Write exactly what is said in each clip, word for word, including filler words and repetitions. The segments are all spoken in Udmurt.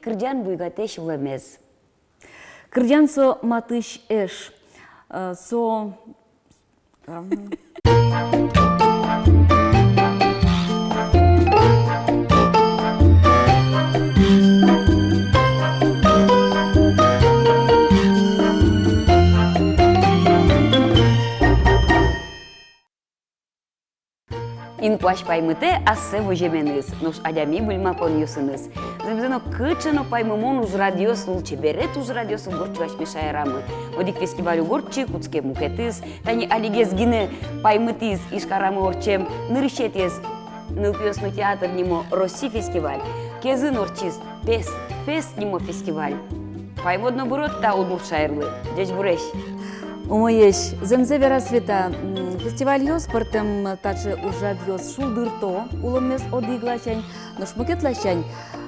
кырӟан буйгатэ сюлэмез. Кырӟан — со матысь эш, э, со Инкуазь паймытэ ассэ возьыменыз, нош адями выльмапонъёсыныз. Зэмзэ но, кыӵе но паймымон ужрадъёс, лулчеберет ужрадъёс уг ортчо асьме шаерамы. Одӥг фестиваль уг ортчы, кутске мукетыз. Тани алигес гинэ паймытӥз Ижкарамы ортчем нырысетӥез «Нылпиос но театр» нимо Росси фестиваль. Кезын ортчиз «Пест-фест» нимо фестиваль. Паймод но бырод та удмурт шаерлы. Ӟечбуресь! Умоесь! Зэмзэ вераз Света, м, фестивальёс, пӧртэм таӵе ужрадъёс шулдырто улонмес одӥг ласянь, нош мукет ласянь,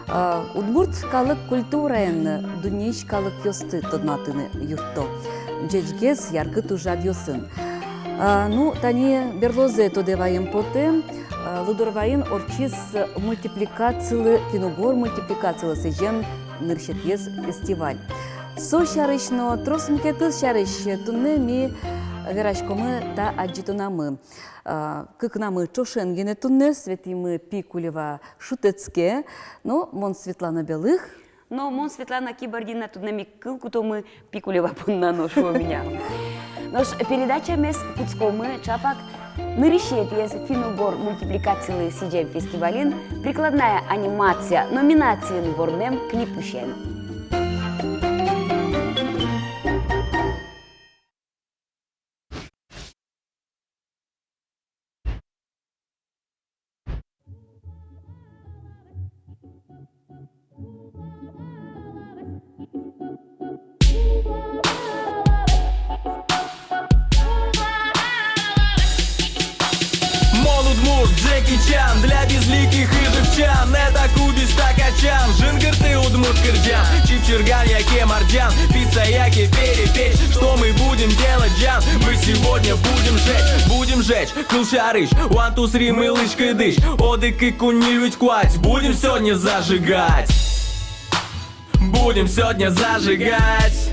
а, удмурт калык культураен дуннеысь калыкъёсты тодматыны юртто ӟечгес яркыт ужрадъёсын. А, ну, тани берлозэ тодэ ваем потэ, а, Лудорвайын ортчиз мультипликацилы, финн-угор мультипликацилы сӥзем нырысетӥез фестиваль. Со сярысь но трос мукетыз сярысь туннэ ми вераськомы та адӟытонамы. А, кыкнамы ӵошен гинэ туннэ, Светимы Пикулева шутэтске, но мон, Светлана Белых. Но мон, Светлана Кибардина, туннэ ми кыл кутомы Пикулева понна но, шуо милям. Нош передачамес кутскомы ӵапак нырысетӥез финн-угор мультипликацилы сӥзем фестивальын «Прикладная анимация» номинациын вормем клипысен. Мон удмурт Джеки Чан, для безликих ижевчан это кубиста качан. Жингырты удмурт кырӟан, чипчирган яке мардян, пицца яке перепеч. Что мы будем делать, Джан? Мы сегодня будем жечь, будем жечь. Кылсярысь, one, two, three, мылысь-кыдысь. Одӥг, кык, куинь, ньыль, вить, куать. Будем сегодня зажигать. Будем сегодня зажигать.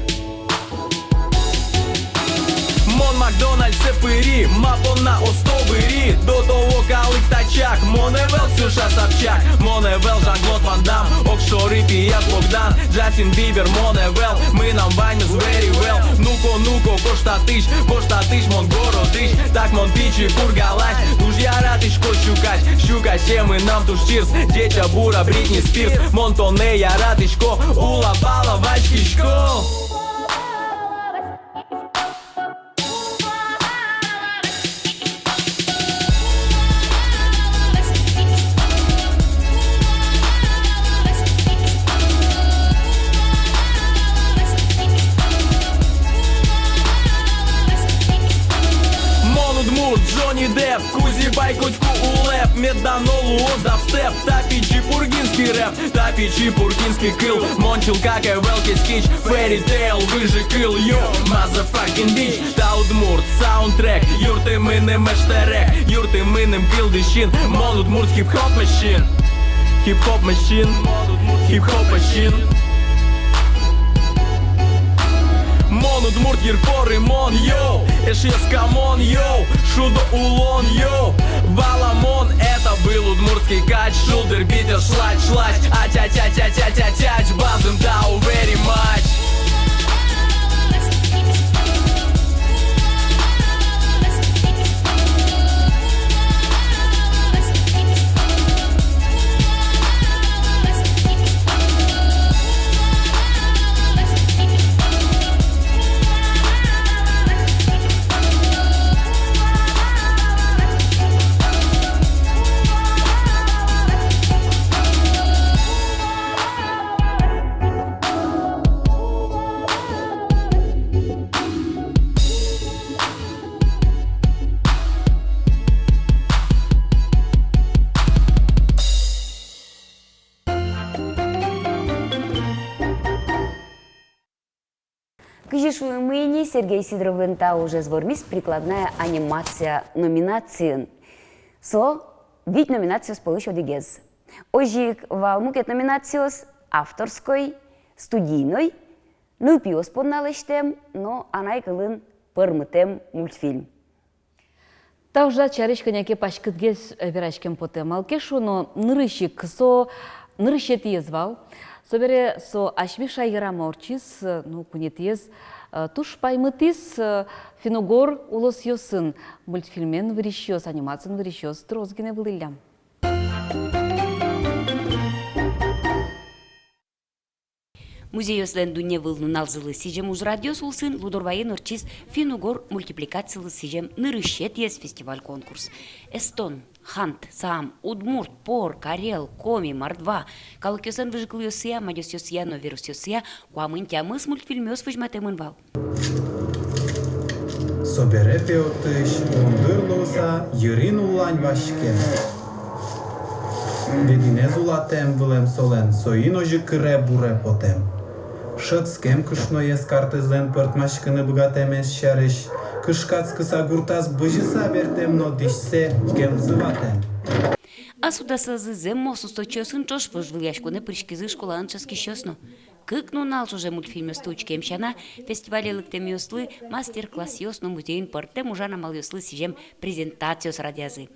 Мон Макдональдсэ пыри, ма понна осто быри. До того калык тачак, монэ ӧвӧл Ксюша Собчак, монэ ӧвӧл Жан-Клод Ван Дам, огшоры пияш Богдан, Джастин Бибер монэ ӧвӧл, мынам ваньмыз very well. Ну-ко, ну-ко, кошкатӥсь, кошкатӥсь мон городысь. Так мон Пичи Пургалась, туж яратӥсько сюкась. Сюкасьсэ мынам туж чирс, ӟеча бура Бритни Спирс. Мон тонэ яратӥсько, улап-алап васькисько. Мон удмурт Джонни Депп, Кузебай котьку улэп, меддано луоз дабстеп. Та пичи пургинский рэп, та пичи пургинский кыл. Мон чылкак ӧвӧл кескич, фэри-тейл выжыкыл. Йо, мазафакинг бич. Та удмурт саундтрек, юртты мыным эштэрек, юртты мыным кылдӥсьын. Мон удмурт хип-хоп машин. Хип-хоп машин. Хип-хоп машин. Мон удмурт йыр поры мон, йоу. Эшъёс, камон, йоу. Шудо улон, йоу. Валамон, это был удмуртский кач. Шулдыр битер шлач-шлач. Ать-ать-ать-ать-ать-ать-ать. Базым тау very much. Кызьы шуимы ини, Сергей Сидоровлэн та ужез вормиз «Прикладная анимация» номинациын. Со вить номинациос пӧлысь одӥгез. Озьы ик вал мукет номинациос, авторской, студийной, нылпиос понна лэсьтэм но анай кылын пӧрмытэм мультфильм. Та ужрад сярысь кӧня ке паськытгес, э, вераськем потэ. Малы ке шуоно, нырысь ик со нырысетӥез вал. Собере со асьме шаерамы ортчиз, э, ну, куинетӥез, э, туж паймытӥз, э, финн-угор улосъёсын мультфильмен вырисьёс, анимациен вырисьёс трос гинэ вылӥллям. Музейёслэн дунневыл нуналзылы сӥзем ужрадъёс улсын Лудорвайын ортчиз финн-угор мультипликацилы сӥзем нырысетӥез фестиваль-конкурс. Эстон, хант, саам, удмурт, пор, карел, коми, мордва калыкъёслэн выжыкылъёссыя, мадёсъёссыя но веросъёссыя куамын тямыс мультфильмъёс возьматэмын вал. Собере пе отысь, гондыр луыса, йырин улань васькем. Вединэз улатэм вылэм солэн, соин озьы кыре-буре потэм. Шӧдскем кышноез картызлэн пӧртмаськыны быгатэмез сярысь кышкатскыса, гуртаз бызьыса бертэм но дӥсьсэ кемзы ватэм. Ас удысазы зэмос усточиосын ӵош вожвылъяськонэ пыриськизы школаын дышетскисьёс но. Кык нунал ӵоже мультфильмъёсты учкем сяна, фестивале лыктэмъёслы мастер-классъёс но музейын пӧртэм ужан амалъёслы сӥзем презентациос радъязы.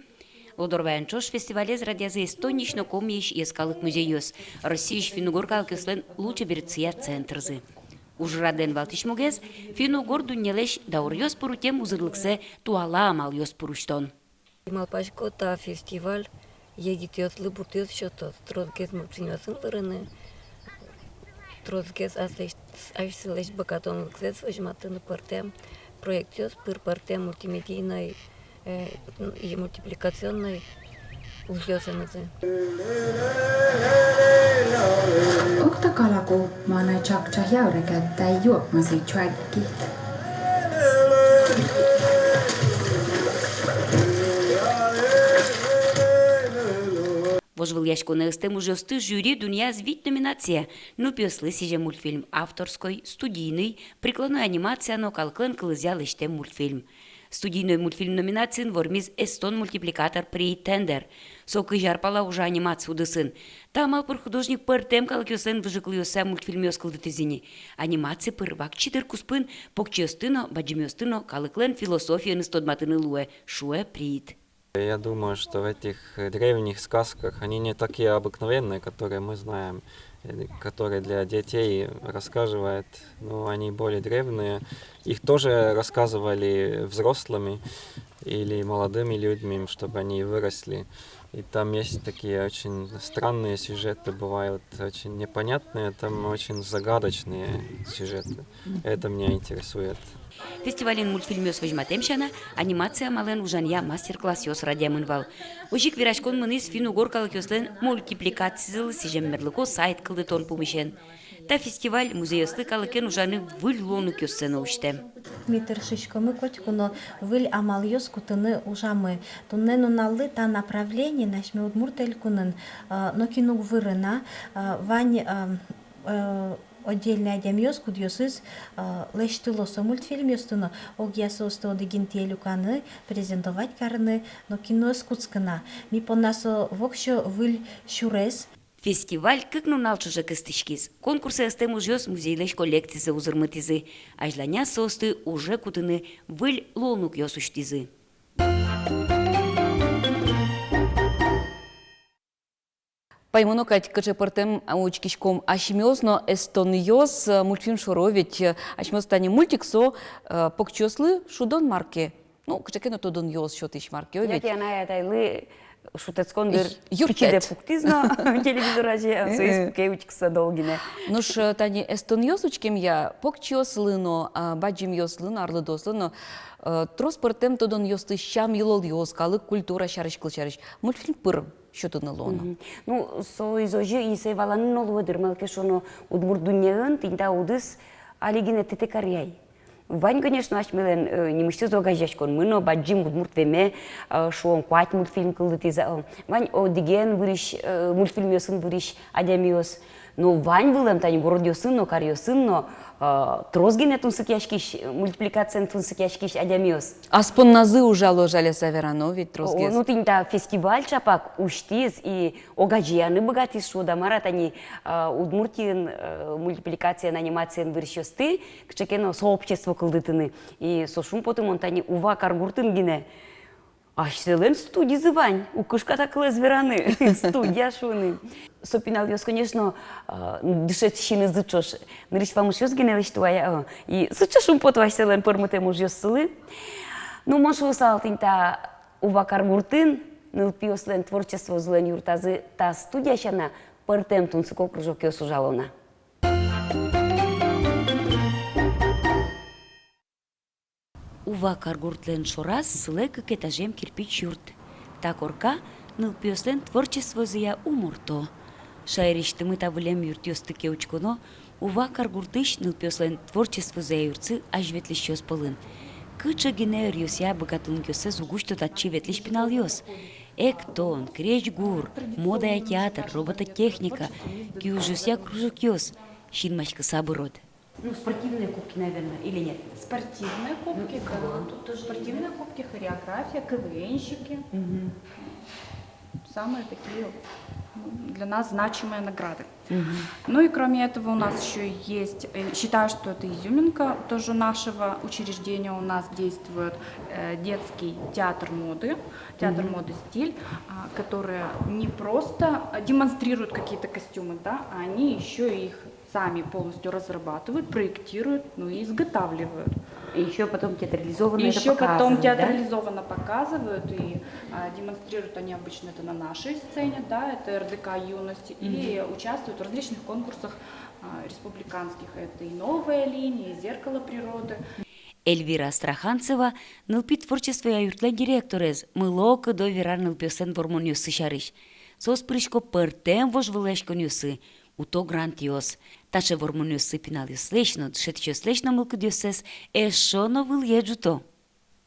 Лудорвайын ӵош фестивалез радъязы Эстониысь но Комиысь йӧскалык музейёс, Россиысь финн-угор калыкъёслэн лулчеберетъёсъя центрзы. Ужрадлэн валтӥсь мугез — финн-угор дуннелэсь дауръёс пыр утем узырлыксэ туала амалъёс пыр усьтон. Малпасько, та фестиваль егитъёслы бурдъёс сётоз тросгес мультфильмъёсын вырыны, тросгес аслэсь, асьсэлэсь быгатонлыксэс возьматыны, пӧртэм проектъёс пыр, пӧртэм мультимедийной, э, и мультипликационной ужъёсынызы. Ог та калаку, мон ай чак чахъя урегед да юок музей чуагикит. Вожвылъяськонэ ыстэм ужъёсты жюри дунъяз вить номинацие: нылпиослы сӥзем мультфильм, авторской, студийный, прикладной анимация но калыклэн кылызъя лэсьтэм мультфильм. Студийной мультфильм номинациын вормиз эстон мультипликатор Приит Тендер. Со кызь ар пала ужа анимация удысын. Та амал пыр художник пӧртэм калыкъёслэн выжыкылъёссыя мультфильмъёс кылдытӥз ини. Анимация пыр вакчи дыр куспын покчиосты но, бадӟымъёсты но калыклэн философиеныз тодматыны луэ, шуэ Приит. Я думаю, что в этих, э, древних сказках, они не такие обыкновенные, которые мы знаем, э, которые для детей рассказывают, но они более древние. Их тоже рассказывали взрослыми или молодыми людьми, чтобы они выросли. И там есть такие очень странные сюжеты, бывают очень непонятные, там очень загадочные сюжеты. Это меня интересует. Фестивалын мультфильмъёс возьматэм сяна, анимация амалэн ужанъя мастер-классъёс радъямын вал. Озьы ик вераськон мынӥз финн-угор калыкъёслэн мультипликацизылы сӥзем мерлыко сайт кылдытон пумысен. Та фестиваль музейёслы калыкен ужаны выль луонлыкъёссэ но усьтэм. Ми тыршиськомы котьку но выль амалъёс кутыны ужамы. Туннэ нуналлы та направлениен асьме Удмурт Элькунын, э, нокин уг выры на, э, вань, э, э, отдельной адямиос, кудъёсыз, э, лэсьтыло со мультфильмъёсты но, огъя соосты одӥг интые люканы, презентовать карыны нокин но ӧз кутскы на. Ми понна со воксё выль сюрес. Фестиваль кык нунал ӵоже кыстӥськиз. Конкурсэ ыстэм ужъёс музейлэсь коллекцизэ узырмытӥзы. Азьланяз соосты уже кутыны выль луонлыкъёс усьтӥзы. Паймоно кадь, кыӵе пӧртэм, а, учкиськом асьмеос но эстонъёс, э, мультфильм шоры ведь, э, асьмеос тани мультик со, э, покчиослы шудон мар ке. Ну, кыӵе ке но тодонъёс сётӥсь мар ке, ой, ведь. Яке анай-атайлы шутэтскон дыр, юрттэт, пичи дыр пуктӥз но телевизор азе, соиз, э, пуке, учкыса дол гинэ. Нош, э, тани эстонъёс учкемъя, покчиослы но, а, бадӟымъёслы но, арлыдоослы но, э, трос пӧртэм тодонъёсты, сям-йылолъёс, калык культура сярысь, кыл сярысь мультфильм пыр сётыны луоно. Мгм. Ну, соиз озьы, и сое валаны но луэ дыр, малы ке шуоно, удмурт дуннеын тӥни та удыс али гинэ тэтэ каръяй. Вань, конечно, асьмелэн, э, нимысьтыз огазеяськонмы но, «Бадӟым удмурт веме», э, шуом, куать мультфильм кылдытӥзы, э, вань одӥген вырись, э, мультфильмъёсын вырись адямиос. Но вань вылэм тани городъёсын но, каръёсын но, э, трос гинэ тунсыкъяськись, мультипликациен тунсыкъяськись адямиос. Ас понназы ужало, жаляса верано, ведь трос. О, гес. Ну, тӥни та фестиваль ӵапак усьтӥз и огазеяны быгатӥз, шуод-а, мар-а, тани, э, Удмуртиын, э, мультипликациен, анимациен вырисьёсты, кыӵе ке но сообщество кылдытыны. И со шумпотымон тани Ува каргуртын гинэ асьсэлэн студизы вань, уг кышка та кылэз вераны, студия шуыны. Со пиналъёс, конечно, э, дышетскисьёсынызы ӵош нырысь вамышъёс гинэ лэсьто вал, э, и сыӵе шумпото асьсэлэн пӧрмытэм ужъёссылы. Ну, мон шуысал, тӥни та Ува каргуртын нылпиослэн творчествозылэн юртазы та студия сяна пӧртэм тунсыко кружокъёс ужало на. Ува каргуртлэн шораз сылэ кык этажем кирпич юрт. Та корка нылпиослэн творчествозыя уморто. Шаерысьтымы та вылэм юртъёсты ке учконо, Ува каргуртысь нылпиослэн творчествозыя юртсы азьветлӥсьёс пӧлын. Кыӵе гинэ ӧръёсъя быгатонлыкъёссэс уг усьто татчы ветлӥсь пиналъёс. Эктон, крезьгур, модая театр, робототехника, киужъёсъя кружокъёс. Синмаськыса бырод. Ну, спортивные кубки, наверное, или нет? Спортивные кубки, Ну, ага, тут тоже спортивные кубки, хореография, КВНщики. Мгм. Самые такие, ну, для нас значимые награды. Мгм. Ну и кроме этого у нас ещё есть, э, считаю, что это изюминка тоже нашего учреждения. У нас действует, э, детский театр моды, театр Мгм. моды «Стиль», а, которые не просто, а, демонстрируют какие-то костюмы, да, а они ещё их сами полностью разрабатывают, проектируют, ну и изготавливают. И ещё потом театрализованно это Ещё потом показывают, да? театрализованно показывают, и, а, демонстрируют они обычно это на нашей сцене, да, это РДК «Юность», и Мгм. участвуют в различных конкурсах, а, республиканских. Это и «Новая линия», и «Зеркало природы». Эльвира Астраханцева, нылпи творчествоя юртлэн директорез, мыло-кыдо вера нылпиослэн вормонъёссы сярысь. Соос пырисько пӧртэм вожвылъяськонъёсы, уто грантъёс. Таӵе вормонъёссы пиналъёслэсь но, дышетӥсьёслэсь но мылкыдъёссэс эшшо но вылӥе ӝуто.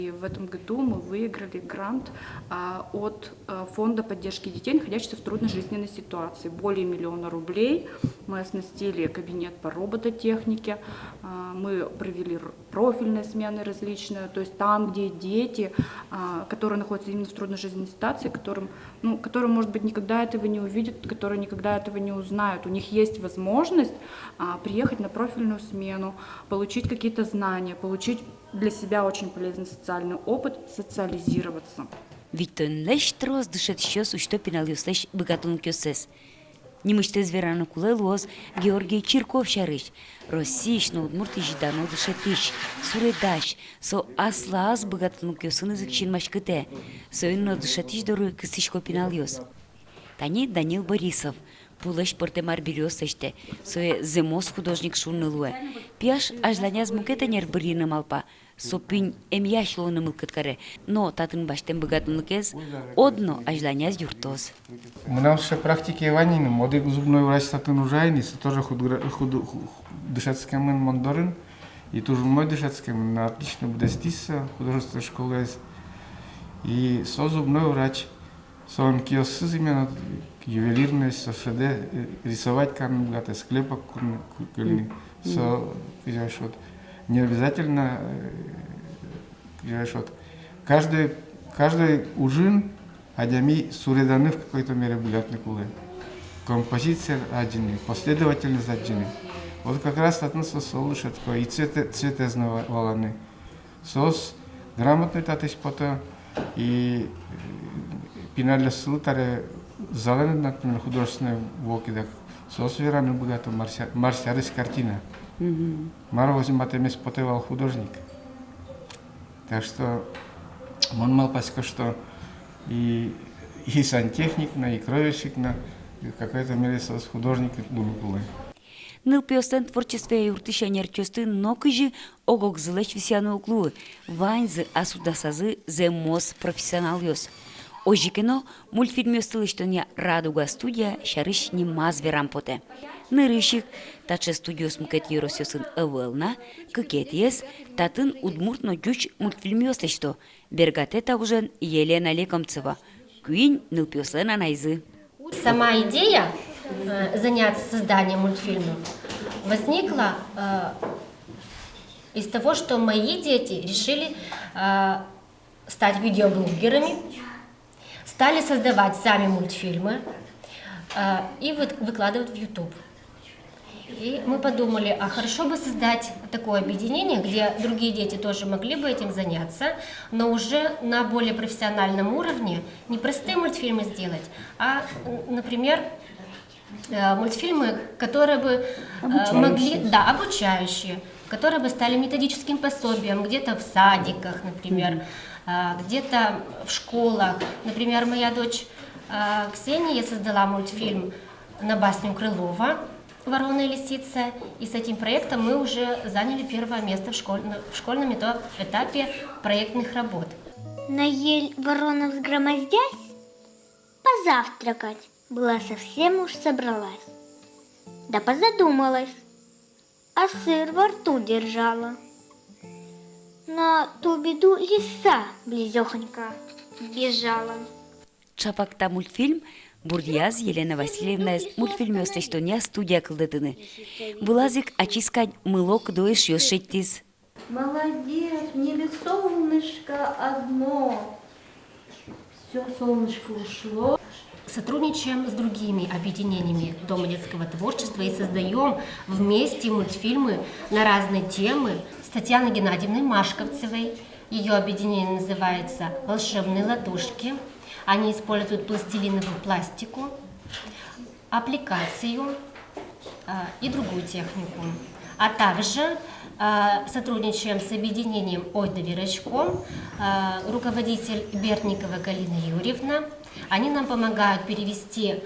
И в этом году мы выиграли грант, а, от, а, Фонда поддержки детей, находящихся в трудной жизненной ситуации. Более миллиона рублей. Мы оснастили кабинет по робототехнике, а, мы провели р-, профильные смены различные, то есть там, где дети, а, которые находятся именно в трудной жизненной ситуации, которым, ну, которые, может быть, никогда этого не увидят, которые никогда этого не узнают. У них есть возможность, а, приехать на профильную смену, получить какие-то знания, получить для себя очень полезный социальный опыт, социализироваться. Витьтонлэсь трос дышетӥсьёс усьто пиналъёслэсь быгатонлыкъёссэс. Нимысьтыз вераны кулэ луоз Георгий Чирков сярысь. Россиысь но Удмуртиысь дано дышетӥсь, суредась, со аслаз быгатонлыкъёсыныз ик синмаськытэ. Соин но дышетӥсь доры кыстӥсько пиналъёс. Тани Данил Борисов, пулэсь пӧртэм арбериос лэсьтэ, сое зэмос художник шуыны луэ. Пияш азьланяз мукет ӧнер бырйыны малпа, со пинь эмъясь луыны мылкыд каре, но татын басьтэм быгатонлыкез одно азьланяз юрттоз. Мынам сыӵе практикае вань ини, одӥг зубной врач татын ужа ини, со тоже худгра-, худ-, ху-, ху-, дышетскемын мон дорын, и туж умой дышетскемын, но отлично быдэстӥз со художественной школаез. И со зубной врач, солэн киоссыз именно ювелирной, со шӧдэ, э, рисовать карыны быгатэ, склепок курыны ку-, кыльыны. Со, кызьы шуод, не обязательно, э, кызьы шуод, каждый, каждый ужын адями суреданы в какой-то мере быгатыны кулэ. Композиция адӟыны, последовательность адӟыны. Вот как раз татын со, солы дышетско, и цвет-, цветэз но ва-, валаны. Соос грамотной татысь пото, и, э, пиналъёслы таре залэн, например, художественной вуо ке дак, соос вераны быгато, мар ся-, мар сярысь картина. Мгм. Мар возьматэмез потэ вал художник. Так что мон малпасько, что и, и сантехник но, и кровельщик но, и в какой-то мере соос художник луыны кулэ. Нылпиослэн творчествоя юртысь ӧнерчиосты нокызьы ог-огзылэсь висъяны уг луы, ваньзы ас удасазы зэмос профессионалъёс. Озьы ке но, мультфильмъёсты лэсьтонъя «Радуга» студия сярысь нимаз верам потэ. Нырысь ик, таӵе студиос мукет ёросъёсын ӧвӧл на, кыкетӥез, татын удмурт но ӟуч мультфильмъёс лэсьто. Бергатэ та ужен Елена Лекомцева, куинь нылпиослэн анайзы. Сама идея, э, заняться созданием мультфильмов возникла, э, из того, что мои дети решили, э, стать видеоблогерами, стали создавать сами мультфильмы, э, и вот выкладывать в YouTube. И мы подумали, а хорошо бы создать такое объединение, где другие дети тоже могли бы этим заняться, но уже на более профессиональном уровне, не простые мультфильмы сделать, а, н-, например, э, мультфильмы, которые бы, э, могли, обучающие, да, обучающие, которые бы стали методическим пособием где-то в садиках, например, э, где-то в школах. Например, моя дочь, э, Ксения создала мультфильм на басню Крылова «Ворона и лисица», и с этим проектом мы уже заняли первое место в школь-, в школьном эта-, этапе проектных работ. На ель ворона взгромоздясь, позавтракать была совсем уж собралась. Да позадумалась, а сыр во рту держала. На ту беду лиса близёхонька бежала. Чапак та мультфильм бурдъяз Елена Васильевнаез мультфильмъёс лэсьтонъя студия кылдытыны. Вылаз ик ачиз кадь мыло-кыдо эшъёс шедьтӥз. Молодец, в небе солнышко одно. Всё, солнышко ушло. Сотрудничаем с другими объединениями Дома детского творчества и создаём вместе мультфильмы на разные темы с Татьяной Геннадьевной Машковцевой. Её объединение называется «Волшебные ладошки». Они используют пластилиновую пластику, аппликацию, а, и другую технику. А также, а, сотрудничаем с объединением «Ойдо вераськом», а, руководитель Бердникова Галина Юрьевна. Они нам помогают перевести,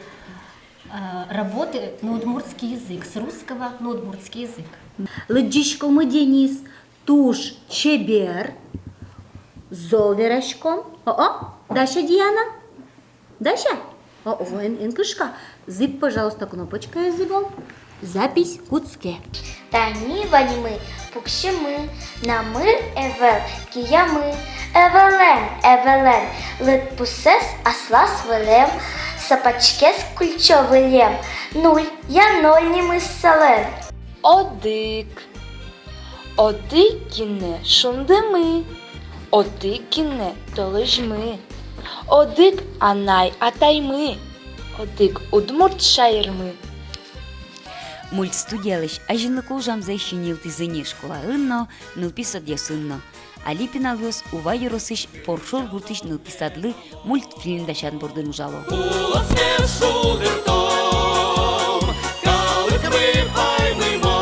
а, работы на удмуртский язык, с русского на удмуртский язык. Лыдӟиськомы, Денис, туж чебер, зол вераськом. О-о, дась-а, Диана? Дась-а? О-о, эн, эн кышка. Зӥб, пожалуйста, кнопочкаез, зӥб, о. Запись кутске. Тани ваньмы пуксимы, номыр ӧвӧл киямы. Ӧвӧлэн, ӧвӧлэн лыдпусэз аслаз вылэм, сапачкаез кульчо вылэм, нуль я ноль нимыз солэн. Одӥг. Одӥг гинэ шундымы, одӥг гинэ толэзьмы, одӥг анай-атаймы, одӥг удмурт шаермы. Мультстудиялэсь азинлыко ужамзэ синйылтӥзы ни школаын но, нылпи садъёсын но. Али пиналъёс Ува ёросысь Поршур гуртысь нылпи садлы мультфильм дасян бордын ужало. Улосмес шулдыртом, калыкмы паймымон,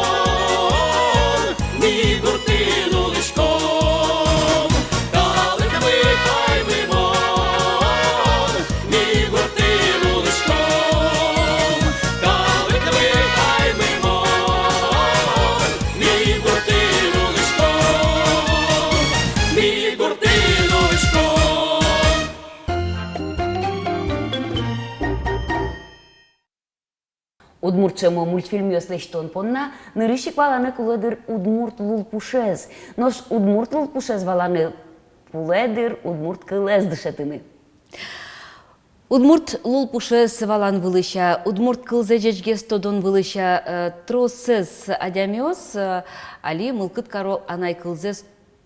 ми гуртын улӥськом. Калыкмы паймымон, ми гуртын улӥськом. Калыкмы паймымон, ми гуртын улӥськом, ми гуртын улӥськом. Удмурт сямо мультфильмъёс лэсьтон понна нырысь ик валаны кулэ, дыр, удмурт лулпушез. Нош удмурт лулпушез валаны кулэ, дыр, удмурт кылэз дышетыны. Удмурт лулпушез валан вылысь-а, удмурт кылзэ ӟечгес тодон вылысь-а, э, тросэз адямиос, э, али мылкыд каро анай кылзэс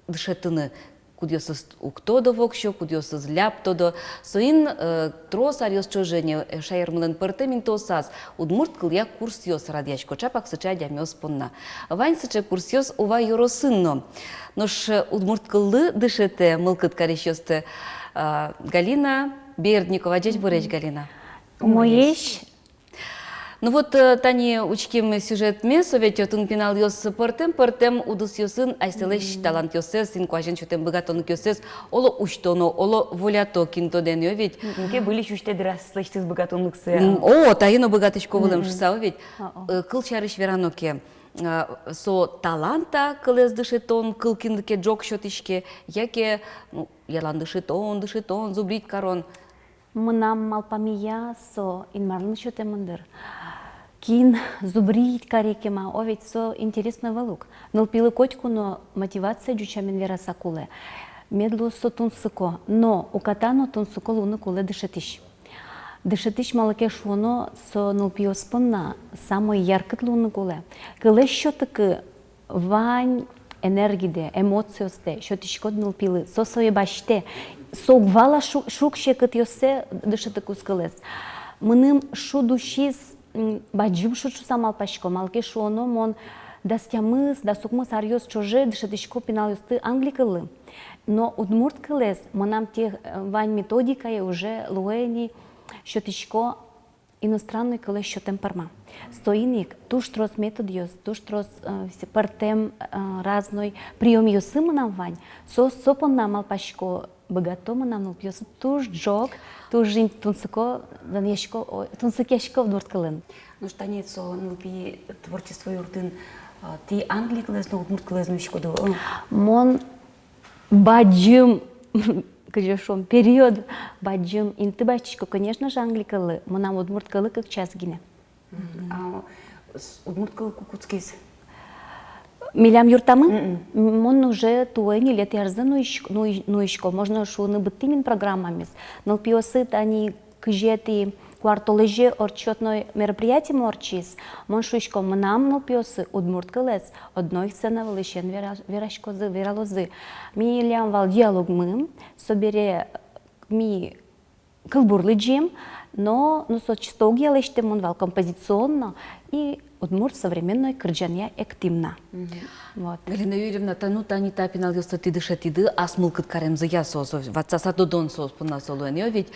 дышетыны. Кудъёсыз уг тодо воксё, кудъёсыз ляб тодо. Соин, э, трос аръёс ӵоже ини, э, шаермылэн пӧртэм интыосаз удмурт кылъя курсъёс радъясько ӵапак сыӵе адямиос понна. Вань сыӵе курсъёс Ува ёросын но. Нош, э, удмурт кыллы дышетэ мылкыд карисьёсты, а, Галина Бердникова. Ӟечбуресь, Галина. Умоесь. Ну вот, э, тани учким сюжетмес, со ведь отын пиналъёс пӧртэм-пӧртэм удысъёсын асьсэлэсь талантъёссэс, инкуазен сётэм быгатонлыкъёссэс оло усьто но, оло волято, кин тодэ ни, о ведь. Мгм. Кин ке выльысь усьтэ, дыр, аслэсьтыз быгатонлыксэ. М, о, таин но быгатӥсько вылэм шуса, о ведь. О-о. Э, кылсярысь верано ке, э, со талант-а кылэз дышетон, кыл кинлы ке ӝог сётӥське, яке, ну, ялан дышетон, дышетон, зубрить карон. Мынам малпамея, со Инмарлэн сётэмын, дыр. Кин зубрить каре кема, о ведь, со интересно вал ук. Нылпилы котьку но мотивация ӟуч сямен вераса кулэ. Мед луоз со тунсыко, но уката но тунсыко луыны кулэ дышетӥсь. Дышетӥсь, малы ке шуоно, со нылпиос понна самой яркыт луыны кулэ. Кылэз сётыкы, вань энергидэ, эмоциостэ сётӥськод нылпилы, со сое басьтэ. Со уг вала шу-, шуг-секытъёссэ, дышетыкуз кылэз. Мыным шуд усиз, м, бадӟым шуд шуса малпасько, малы ке шуоно, мон дас тямыс, дас укмыс аръёс ӵоже дышетӥсько пиналъёсты англи кыллы. Но удмурт кылэз мынам тех, э, вань методикае уже луэ ини сётӥсько иностранной кылэз сётэм пӧрма. Соин ик туж трос методъёс, туж трос, э, с-, пӧртэм, э, разной приёмъёсы мынам вань. Со, со понна, малпасько, быгато мынам нылпиосы туж ӝог, туж ин-, тунсыко, данъясько, о, тунсыкъясько удмурт кылын. Ну, тани со нылпи творчество юртын, а, тӥ англи кылэз но, удмурт кылэз но учкоды, о? Мон бадӟым, кызьы шуом, период, бадӟым инты басьтӥсько, конечно же, англи кыллы, мынам удмурт кылы кык час гинэ. Мгм. А с-, удмурт кыл ку кутскиз? Милям юртамы? Мгм. Мон уже туэ ньылетӥ арзэ нуись-, нуи-, нуисько, можно шуыны, быдтӥ мин программамес. Нылпиосы тани кызетӥ куартолэзе отчётной мероприятимы ортчиз. Мон шуисько, мынам нылпиосы удмурт кылэз одно ик сцена вылысен вера-, вераськозы, вералозы. Милям вал диалогмы, собере ми кылбур лыдӟим, но, ну, со чисто огъя лэсьтэмын вал, композиционно, и удмурт современной кырӟанъя эктӥм на. Мгм. Вот. Галина Юрьевна, та, ну, тани та пиналъёсты тӥ дышетӥды, ас мылкыд каремзыя со, со, ватсаса тодон соос понна со луэ ни, о, ведь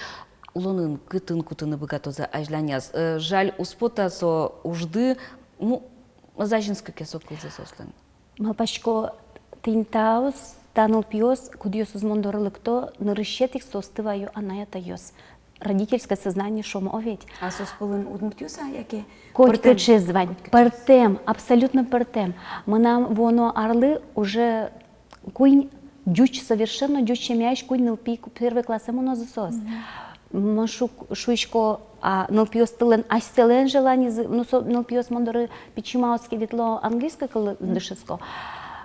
улонын кытын кутыны быгатозы азьланяз. Э, жаль, уз пота со ужды, ну, ӧз азинскы ке со кылзэ соослэн. Малпасько, тӥни таос, та нылпиос, кудъёсыз мон доры лыкто, нырысетӥ ик соосты ваё анай-атайёс. Родительское сознание шуом, о ведь. А соос пӧлын удмуртъёс-а, яке? Котькыӵеез вань. Котькыӵеез. Пӧртэм, абсолютно пӧртэм. Мынам вуоно арлы уже куинь ӟуч, совершенно ӟуч семьяысь куинь нылпи, ку-, первый классэ мынозы соос. Мгм. Мон шу-, шуисько, а нылпиостылэн асьсэлэн желанизы, ну, со нылпиос мон доры пичи маос ке ветло, английской кыллы дышетско.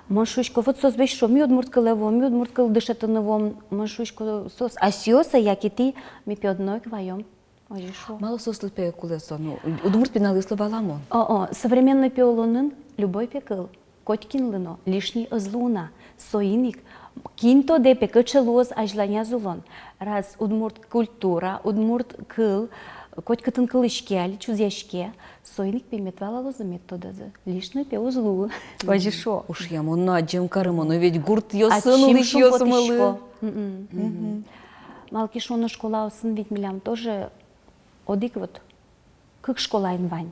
Мон шуисько, вот соос весь шуо, ми удмурт кылэ вуом, ми удмурт кыл дышетыны вуом. Мон шуисько, соос асьсэос-а, яке тӥ, ми пе одно ик ваём. Озьы шуо. Малы соослы пе кулэ со, ну, удмурт пиналъёслы валамон. О-о, современной пе улонын любой пе кыл котькинлы но лишний ӧз луы на. Соин ик, кин тодэ пе, кыӵе луоз азьланяз улон. Раз удмурт культура, удмурт кыл котькытын кылӥське али, чузъяське, соин ик пе мед валалозы, мед тодозы. Лишний пе уз луы. Мгм. Озьы шуо. Ушъямон но адӟем карымон, но ведь гуртъёсын улӥсьёсмылы. Ачим шумпотӥсько. Мгм. Мгм. Малы ке шуоно, школаосын ведь милям тоже одӥг вот кык школаын вань.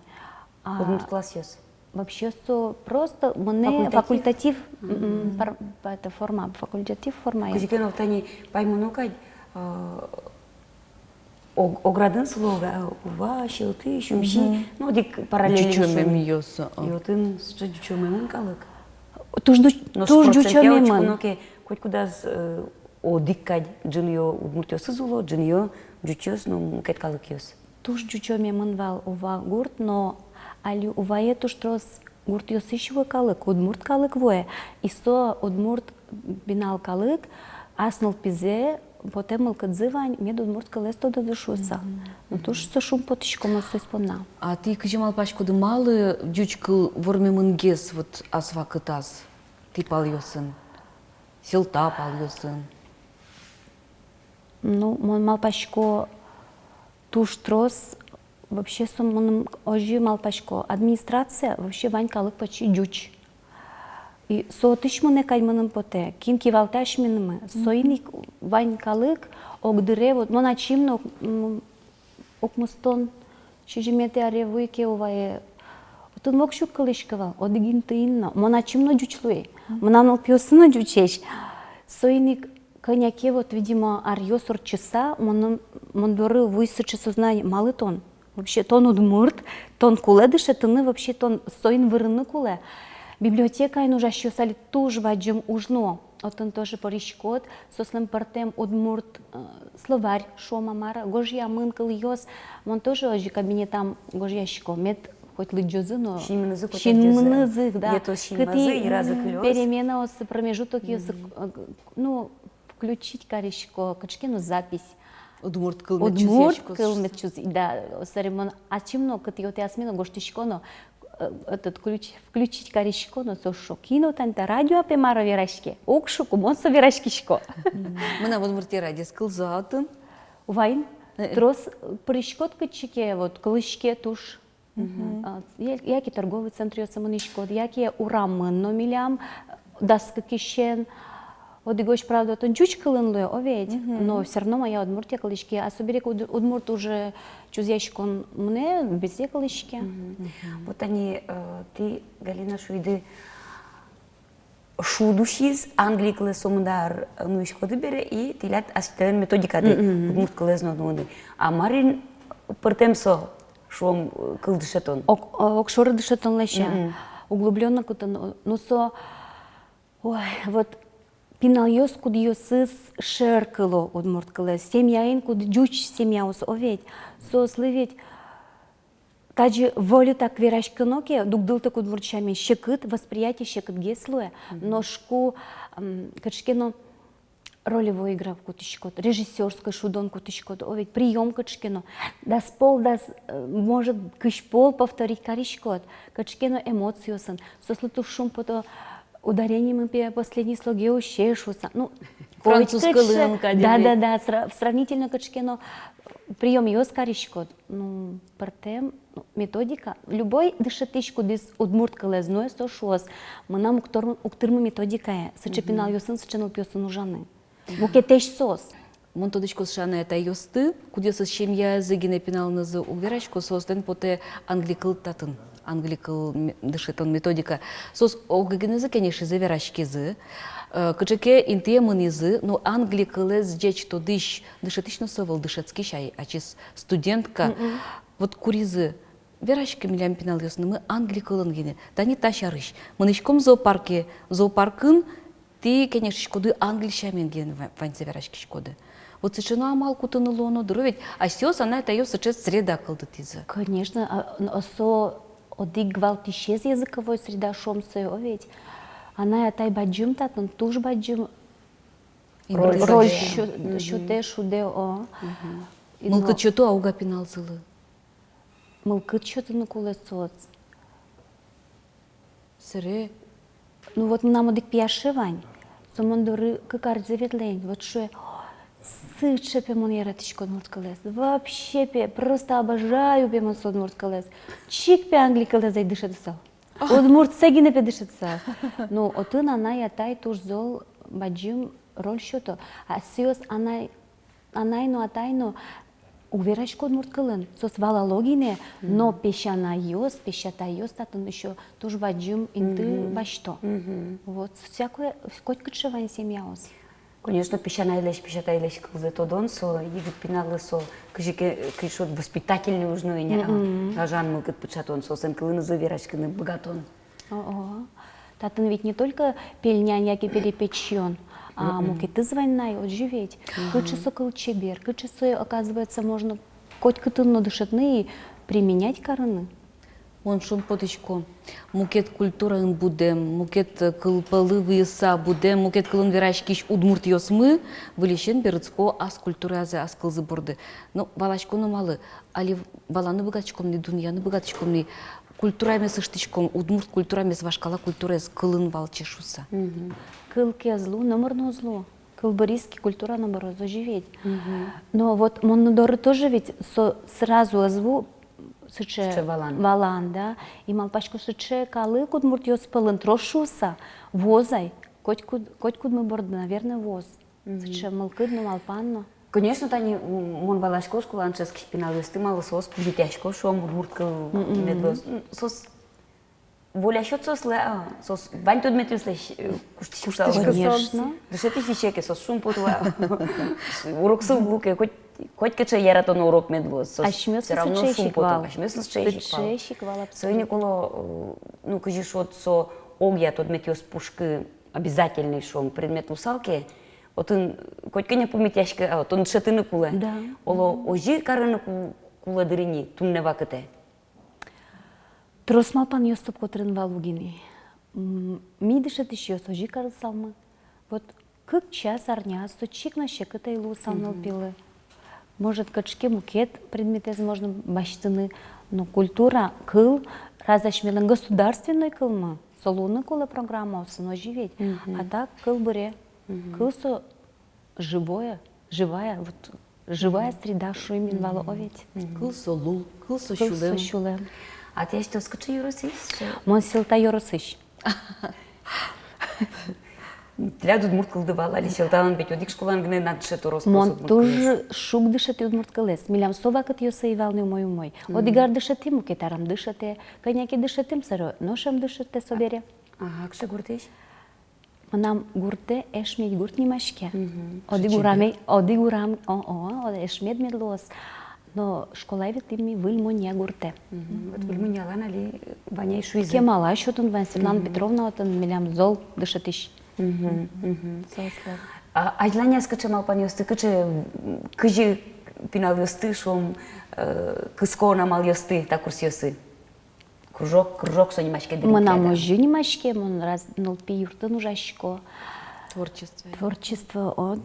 А, удмурт классъёс. Вообще со просто мынэ факультатив. Факультатив, м, м, пар-, па-, это форма, факультатив форма. Кызьы ке но тани паймоно кадь, а, Ог-, Оградын сыло, Ога-, Ува, Сьӧлтӥ, Сюмси, мгм, ну, одӥг параллельный ӟучомемъёс, а. И отын сыӵе ӟучомемын калык. Туж ӟу-, но туж ӟучомемын. Учконо ке, котькудаз, э, одӥг кадь ӝыныё удмуртъёсыз уло, ӝыныё ӟучъёс но мукет калыкъёс. Туж ӟучомемын вал Ува гурт, но али Увае туж трос гуртъёсысь вуэ калык, удмурт калык вуэ. И со удмурт пинал калык ас нылпизэ потэ мылкыдзы вань, мед удмурт кылэз тодозы шуыса. Мгм. Ну, туж со шумпотӥсько мон соос понна. А тӥ кызьы малпаськоды, малы ӟуч кыл вормемынгес вот ас вакытаз тӥ палъёсын, Сьӧлта палъёсын? Ну, мон малпасько, туж трос, вообще, со мыным озьы малпасько, администрация, вообще, вань калык пӧчи ӟуч. И со отысь мынэ кадь мыным потэ, кин кивалтэ асьмемыз. Мгм. Соин ик вань калык огдыре, вот, мон ачим но, м, укмыстон сизьыметӥ аре вуи ке Увае, отын воксё уг кылӥськы вал, одӥг интыын но. Мон ачим но ӟуч луи, мгм, мынам нылпиосы но ӟучесь. Соин ик кӧня ке вот, видимо, аръёс ортчыса, мон, мон доры вуиз сыӵе сознание: малы тон? Вообще, тон удмурт, тон кулэ дышетыны, вообще, тон соин вырыны кулэ. Библиотекаын ужасьёс али туж бадӟым уж нуо. Отын тоже пыриськод, соослэн пӧртэм удмурт, э, словарь, шуом-а, мар-а, гожъямын кылъёс. Мон тоже озьы кабинетам гожъясько, мед хоть лыдӟозы но, синмынызы хоть адӟозы. Синмынызы, да. Йӧтоз синмазы, кытӥ, йыразы, м, кылёз. Переменаосы, промежутокъёсы, мгм, э, ну, включить карисько кыӵе ке но запись. Удмурт кыл мед чузъяськоз. Удмурт кыл мед чуз-, да, сэрен мон ачим но кытӥ отӥ асме но гожтӥсько но, э, этот ключ включить карисько но, со шуо: кин о тани та, радио пе мар-о вераське. Уг шуку, мон со вераськисько. Мынам Удмуртия радиоез кылзо-а отын? Вань. Э-э. Трос пыриськод кытчы ке, вот, кылӥське туж. Мгм. А, я-, яке торговый центръёсы мынӥськод, яке урамын но милям, дас кыкысен. Одӥгозь, правда, отын ӟуч кылын луэ, о ведь? Мгм. Но всё равно мая Удмуртия кылӥське, а собере ик уд-, удмурт уже чузъяськон мынэ, везде кылӥське. Мгм. Мгм. Вот тани, э, тӥ, Галина, шуиды, шуд усиз, англи кылэз сомында ар нуиськоды бере, и тӥляд асьтэлэн методикады, мгм, удмурт кылэз но нуыны. А мар ин пӧртэм со, шуом, кыл дышетон? Ог-, огшоры дышетон лэся. Мгм. Углублённо кутон, ну, со, ой, вот пиналъёс, кудъёсыз шер кыло удмурт кылэз, семьяын, куд-, ӟуч семьяос, о ведь, соослы ведь Тазьы вольытэк вераськоно ке, дугдылытэк удмурт сямен, секыт, восприятие секытгес луэ. Мгм. Нош ку, м, кыӵе ке но ролевой игра кутӥськод, режиссёрской шудон кутӥськод, о ведь, приём кыӵе ке но, дас пол, дас, э, может, кызь пол повторить кариськод, кыӵе ке но эмоциосын, соослы туж шумпото, ударениемы, пе, последний слоге усе шуса. Ну, француз кылын кадь. Да, да, да, сра-, сравнительно кыӵе ке но приёмъёс кариськод. Ну, пӧртэм, ну, методика. Любой дышетӥсь, кудӥз удмурт кылэз нуэ, со шуоз: мынам уг тырмы, уг тырмы методикае сыӵе пиналъёсын, сыӵе нылпиосын ужаны. Мукетэсь соос. Мон тодӥсько сыӵе анай-атайёсты, кудъёсыз семьязы гинэ пиналынызы уг верасько, соослэн потэ англи кыл татын, англи кыл ме-, дышетон методика. Соос огинэзы кенешизы, вераськизы, э, кыӵе ке интые мынӥзы, но англи кылэз ӟеч тодӥсь дышетӥсь но со ӧвӧл, дышетскись ай, ачиз студентка. Мгм. Вот куризы: вераське милям пиналъёсынымы англи кылын гинэ. Тани та сярысь. Мынӥськом зоопарке, зоопаркын тӥ кенешиськоды англи сямен гинэ, ва-, ваньзэ вераськиськоды. Вот сыӵе но амал кутыны луоно, дыр, ведь асьсэос анай-атайёс сыӵе среда кылдытӥзы. Конечно, а, н-, а со одӥг валтӥсез языковой среда шуом сое, о ведь. Анай-атай бадӟым татын, туж бадӟым роль, роль сё-, сё-, сётэ, шудэ, о. Мгм. И но мылкыд сёто-а, уг-а пиналзылы? Мылкыд сётыны кулэ соос. Сэре. Ну вот мынам одӥг пияше вань, со мон доры кык арзэ ветлэ ини, вот шуэ: сыӵе, пе, мон яратӥсько удмурт кылэз. Вообще, пе, просто обожаю, пе, мон со удмурт кылэз. Чик, пе, англи кылэз ӧй дышетысал. Удмуртсэ гинэ, пе, дышетысал. Ну, отын анай-атай туж зол, бадӟым роль сёто. А соос анай, анай но, атай но уг верасько удмурт кылын, соос валало гинэ, но песянайёс, песятайёс татын ещё туж бадӟым инты басьто. Вот, всякое, котькыӵе вань семьяос. Конечно, песянайлэсь, песятайлэсь кылзэ тодон, со егит пиналлы со кызьы ке, кызьы шуод, воспитательный уж но ини, а, гажан мылкыд пыӵатон, соослэн кылынызы вераськыны быгатон. О-о. Татын ведь не только пельнянь яке перепечен, а мукетыз вань на, озьы ведь. Кыӵе со кыл чебер, кыӵе со, оказывается, можно котькытын но дышетыны и применять карыны. Мон шумпотӥсько, мукет культураын будэм, мукет, э, кыл пӧлы выйыса будэм, мукет кылын вераськись удмуртъёсмы выльысен берытско ас культуразы, ас кылзы борды. Но валасько но малы, али валаны быгатӥськом ни, дунъяны быгатӥськом ни, культурамес ыштӥськом, удмурт культурамес, вашкала культураез кылын валче шуса. Кыл ке ӧз лу, номыр но ӧз лу. Кыл быриз ке, культура но быроз, озьы ведь. Но вот мон доры тоже ведь со сразу ӧз ву сыӵе валан, да. И малпасько, сыӵе калык удмуртъёс пӧлын трос шуса, вуоз ай, котькуд-, котькудмы борды, наверное, вуоз. Сыӵе мылкыд но, малпан но. Конечно, тани, м, мон валасько школаын дышетскись пиналъёсты, малы соос пумитъясько, шуом, удмурт кыл мед луоз. М, соос воля сёт соослы, а, соос вань тодметъёслэсь, э, куштӥськысал. Куштӥськысал. Конечно. Дышетӥсь висе ке, соос шумпото, а. Уроксы уг лу ке, коть, коть кыӵе яратоно урок мед луоз, соос всё равно шумпото. Асьмеос но сыӵеесь ик вал. Асьмеос но сыӵеесь ик вал. Сыӵеесь ик вал, абсолютно. Соин ик, оло, э, ну, кызьы шуод, со огъя тодметъёс пушкы обязательный, шуом, предмет луысал ке, отын коть кӧня пумитъяськы, а, отын дышетыны кулэ. Да. Оло, озьы карыны ку-, кулэ дыр ини туннэ вакытэ. Трос малпанъёс туб котырын вал ук ини. М, ми, дышетӥсьёс, озьы карысалмы. Вот кык час арняаз со чик но секыт ӧй луысал нылпилы. Может, кыӵе ке мукет предметэз можно басьтыны, но культура, кыл, раз асьмелэн государственной кылмы, со луыны кулэ программаосын, озьы ведь. А так кыл быре. Кыл со живое, живая, вот живая среда, шуим ини вал, о ведь. Кыл со лул, кыл со сюлэм. Кыл со сюлэм. А тӥ асьтэос кыӵе ёросысь? Мон Сьӧлта ёросысь. Тӥляд удмурт кылды вал али? Сьӧлталэн ведь одӥг школаын гинэ на дышето, рос-прос. Мон туж шуг дышетӥ удмурт кылэз. Милям со вакытъёсы ӧй вал ни умой-умой. Одӥг ар дышетӥ, мукет ар ӧм дышетэ. Кӧня ке дышетӥм, собере нош ӧм дышетэ собере. Ага, кыӵе гуртысь? Мынам гуртэ Эшмедь гурт нимаське. Одӥг урам, одӥг урам, о, о, Эшмед мед луоз. Но школае ветлӥм ми Выль Монья гуртэ. Вот Выль Моньялэн али вань ай шуизы. Кемалась отын вань, Светлана Петровна отын, милям зол дышетӥсь. Соослэн. А азьланяз кыӵе малпанъёсты, кыӵе, кызьы пиналъёсты, шуом, э, кыскон амалъёсты та курсъёсы? Кружок, кружок со нимаське дыр. Мынам озьы нимаське, мон раз нылпи юртын ужасько. Творчество. Творчество, о.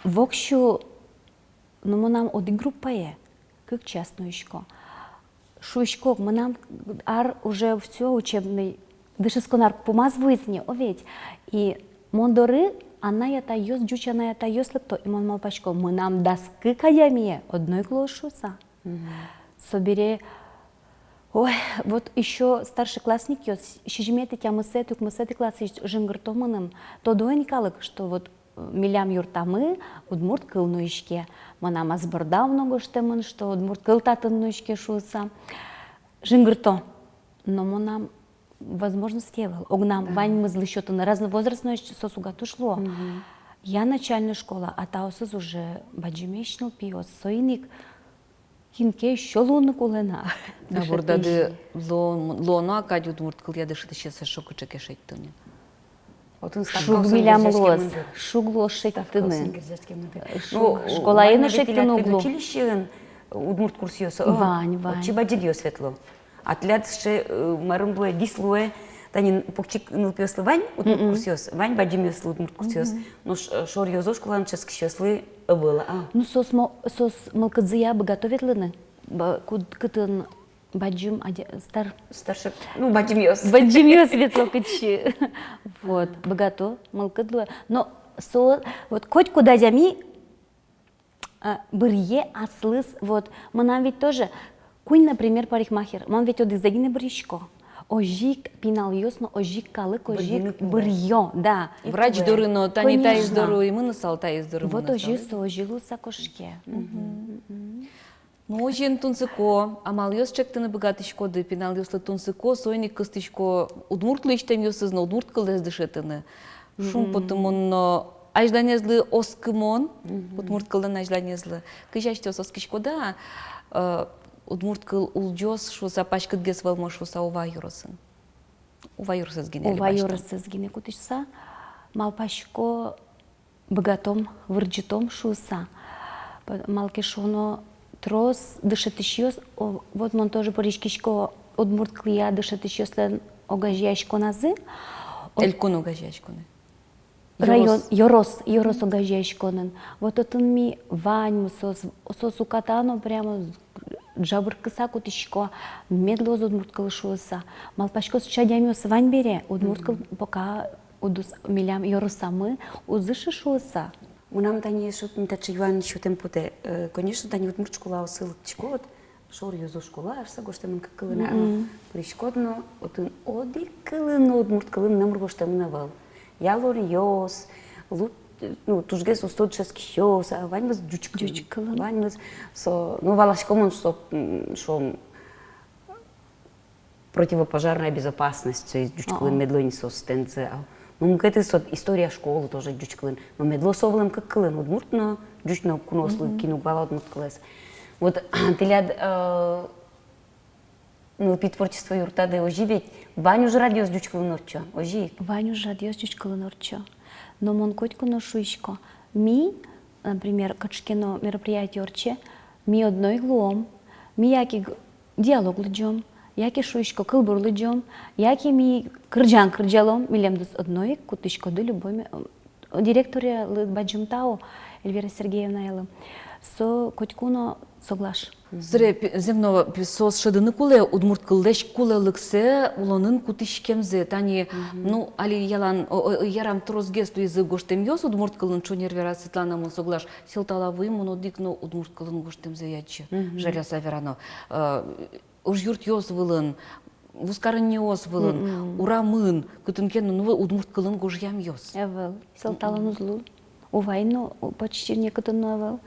Воксё, ну, мынам одӥг группае кык час нуисько. Шуисько, мынам ар уже всё, учебный, дышетскон ар пумаз вуиз ни, о ведь. И мон доры анай-атайёс, ӟуч анай-атайёс лыкто, и мон малпасько, мынам дас кык адямие одно ик луоз шуыса. Собере, ой, вот ещё старшеклассникъёс, сизьыметӥ, тямысэтӥ, укмысэтӥ классысь жингырто мыным. Тодо ини калык, что вот, э, милям юртамы удмурт кыл нуиське. Мынам ас бордам но гожтэмын, что удмурт кыл татын нуиське шуыса. Жингырто. Но мынам возможность ӧвӧл. Огнам ваньмызлы сётыны, разновозрастной соос уг-а туж луо. Я начальной школа, а таосыз уже бадӟымесь нылпиос, соин ик кин ке ещё луыны кулэ на. А бордады луо-, луоно-а кадь удмурт кылъя дышетӥсьёс, эшшо кыӵе ке шедьтыны? Отын шуг ставкаосын милям луоз, герӟаськемын дыр. Шуг луоз шедьтыны. Ставкаосын герӟаськемын дыр. Шуг. Ну, школаен но шедьтыны уг лу. Училищеын удмурт курсъёс, о, вань, вань. Отчы бадӟымъёс ветло. А тӥляд сыӵе, э, марым луэ, вис луэ, тани покчи нылпиослы вань удмурт курсъёс, вань бадӟымъёслы удмурт курсъёс. Нош, э, шоръёзо школаын дышетскисьёслы ӧвӧл, а? Ну, соос мо-, соос мылкыдзыя быгато ветлыны, ба-, куд-, кытын бадӟым адя-, стар-, старше, ну, бадӟымъёс. Бадӟымъёс ветло кытчы. Вот, быгато, мылкыд луэ. Но со, вот, котькуд адями, а, быръе аслыз, вот, мынам ведь тоже, куинь, например, парикмахер, мон ведь одӥгзэ гинэ быръисько. Озьы ик пиналъёс но, озьы ик калык, озьы ик быръё, да. Врач доры но, тани таиз доры мынысал, таиз доры мынысал. Вот озьы со, озьы луыса кошке. Мгм. Ну, озьыен тунсыко, амалъёс чектыны быгатӥськоды, пиналъёслы тунсыко, соин ик кыстӥсько удмурт лэсьтэмъёсыз но удмурт кылэз дышетыны. Шумпотымон но азьланезлы оскымон, удмурт кыллэн азьланезлы. Кызьы асьтэос оскиськоды-а, э, удмурт кыл улӟоз шуыса, паськытгес вӧлмоз шуыса Ува ёросын? Ува ёросэз гинэ али басьтом. Ува ёросэз гинэ кутӥськыса, малпасько, быгатом, вырӟытом шуыса. П-, малы ке шуоно, трос дышетӥсьёс, о, вот мон тоже пыриськисько удмурт кылъя дышетӥсьёслэн огазеяськоназы. О, элькун огазеяськонэ. Район, ёрос, ёрос огазеяськонын. Вот отын ми ваньмы соос, соос уката но прямо ӝабыркыса кутӥсько, мед луоз удмурт кыл шуыса. Малпасько, сыӵе адямиос вань бере, удмурт кыл пока удыс милям ёросамы уз ышы шуыса. Мынам тани эшшо одӥг таӵе юан сётэме потэ. Э, конечно, тани удмурт школаосы лыктӥськод, шоръёзо школа, шуыса гожтэмын кык кылын, а, пыриськод но, отын одӥг кылын но удмурт кылын номыр гожтэмын ӧвӧл. Ялонъёс, лу-, ну, тужгес усто дышетскисьёс, а ваньмыз ӟуч кылын. Ӟуч кылын. Ваньмыз со, ну, валасько мон, со, м, шуом, противопожарная безопасность, то есть ӟуч кылын мед луо ини соос стендзы, а. Ну, мукетыз со история школы тоже ӟуч кылын. Но мед луо со вылэм кык кылын, удмурт но, ӟуч но, куноослы, кин уг вала удмурт кылэз. Вот, тӥляд, э, нылпи творчество юртады озьы ведь, вань ужрадъёс ӟуч кылын ортчо, озьы ик? Вань ужрадъёс ӟуч кылын ортчо. Но мон котьку но шуисько, ми, например, кыӵе ке но мероприятие ортче, ми одно ик луом, ми яке г-, диалог лыдӟом, яке, шуисько, кылбур лыдӟом, яке ми кырӟан кырӟалом, милемдыз одно ик кутӥськоды любой ме-, директоръялы бадӟым тау, Эльвира Сергеевнаелы. Со котьку но соглаш. Собере пе-, зэм но пе-, соос шӧдыны кулэ удмурт кыллэсь кулэлыксэ, улонын кутӥськемзэ. Тани, ну, али ялан, о, о, ярам, тросгес луизы гожтэмъёс удмурт кылын, шонер вераса, Светлана, мон соглаш. Сьӧлтала вуим, мон одӥг но удмурт кылын гожтэмзэ ӧй адӟы. Жаляса верано. Э, ужъюртъёс вылын, вузкаронниос вылын, урамын, кытын ке но, ну, удмурт кылын гожъямъёс. Ӧвӧл, Сьӧлталын уз лу. Уваын но, о, почти некытын но ӧвӧл.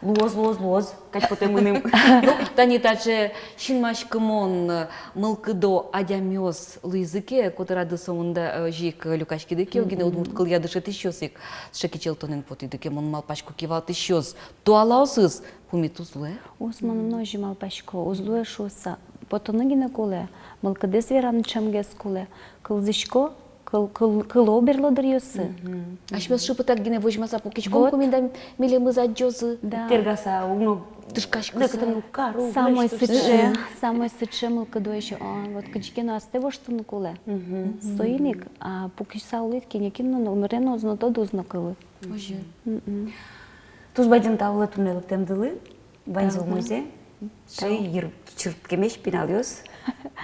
Луоз, луоз, луоз. Кадь потэ мыным. Ну, тани таӵе синмаськымон, э, мылкыдо адямиос луизы ке котырады, сомында, э, озьы ик люкаськиды ке, огинэ удмурт кылъя дышетӥсьёс ик сыӵе кичӧлтонэн потӥды ке, мон малпасько, кивалтӥсьёс туалаосыз пумит уз луэ. Уз, мон но озьы малпасько, уз луэ шуыса. Потыны гинэ кулэ, мылкыдэз вераны ӵемгес кулэ. Кылзӥсько, кыл-, кыл-, кыло берло дыръёсы. Асьмеос шыпытак гинэ возьмаса пукиськом, вот, куинь да милемыз адӟозы. Да. Тыргаса уг но тышкаськыса. Самой сыӵе, самой сыӵе мылкыдоесь, а, вот кызьы ке но астэ воштыны кулэ. Соин ик, а, пукиськыса улӥд ке, нокин но номыре но уз но тоды, уз но кылы. Озьы. Туж бадӟым тау луэ туннэ лыктэмдылы. Ваньзэ умойзэ. Тау. Сыӵе йыр чырткемесь пиналъёс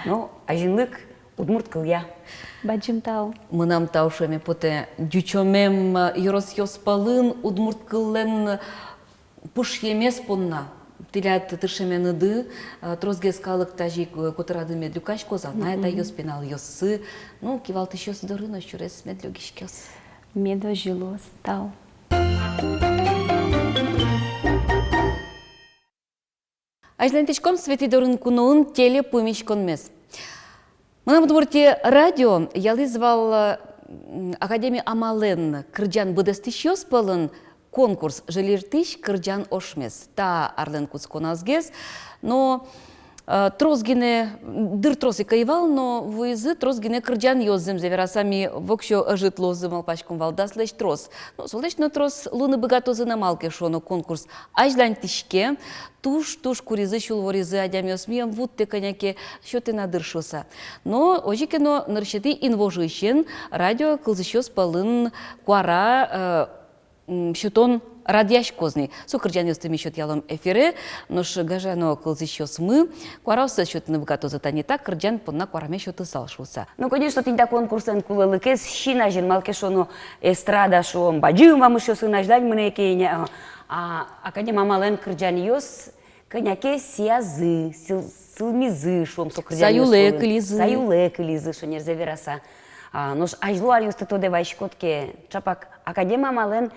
но азинлык удмурт кылъя. Бадӟым тау. Мынам тау шуэме потэ ӟучомем, э, ёросъёс пӧлын удмурт кыллэн пушъемез понна. Тӥляд тыршеменыды, э, тросгес калык тазьы ик, э, котырады мед люкаськоз, анай-атайёс, пиналъёссы, ну, кивалтӥсьёс доры но сюрес мед лёгиськоз. Мед озьы луоз. Тау. Азьланьтӥськом «Светӥ дорын куноын» телепумиськонмес. «Мынам Удмуртие» радио ялӥз вал, м, «Академи амалэн» кырӟан быдэстӥсьёс пӧлын конкурс «Жильыртӥсь кырӟан ошмес». Та арлэн кутсконазгес но, э, трос гинэ, дыр трос ик ӧй вал, но вуизы трос гинэ кырӟанъёс, зэмзэ вераса, ми воксё ӧжыт луозы малпаськом вал, даслэсь трос. Но солэсь но трос луыны быгатозы на, малы ке шуоно конкурс азьланьтӥське. Туж, туж куризы, сюлворизы адямиос, мием вуттэ, кӧня ке сётэ на дыр шуыса. Но озьы ке но нырысетӥ инвожоысен радио кылзӥсьёс пӧлын куара, э, м, сётон радъяськоз ни. Со кырӟанъёсты ми сётъялом эфире, нош гажано кылзӥсьёсмы куараоссэс сётыны быгатозы, тани та кырӟан понна куараме сётысал шуыса. Ну, конечно, тӥни та конкурслэн кулэлыкез син азьын, малы ке шуоно эстрада, шуом, бадӟым вамышъёсын азьлань мынэ ке ини, а, а, «Академи амалэн» кырӟанъёс кӧня ке сиязы, сыл-, сылмизы, шуом, со кырӟанъёс пӧлын. Саюлэ кылизы. Саюлэ кылизы, шонерзэ вераса. А, нош азьло аръёсты тодэ вайиськод ке, чапак «Академи амалэн»,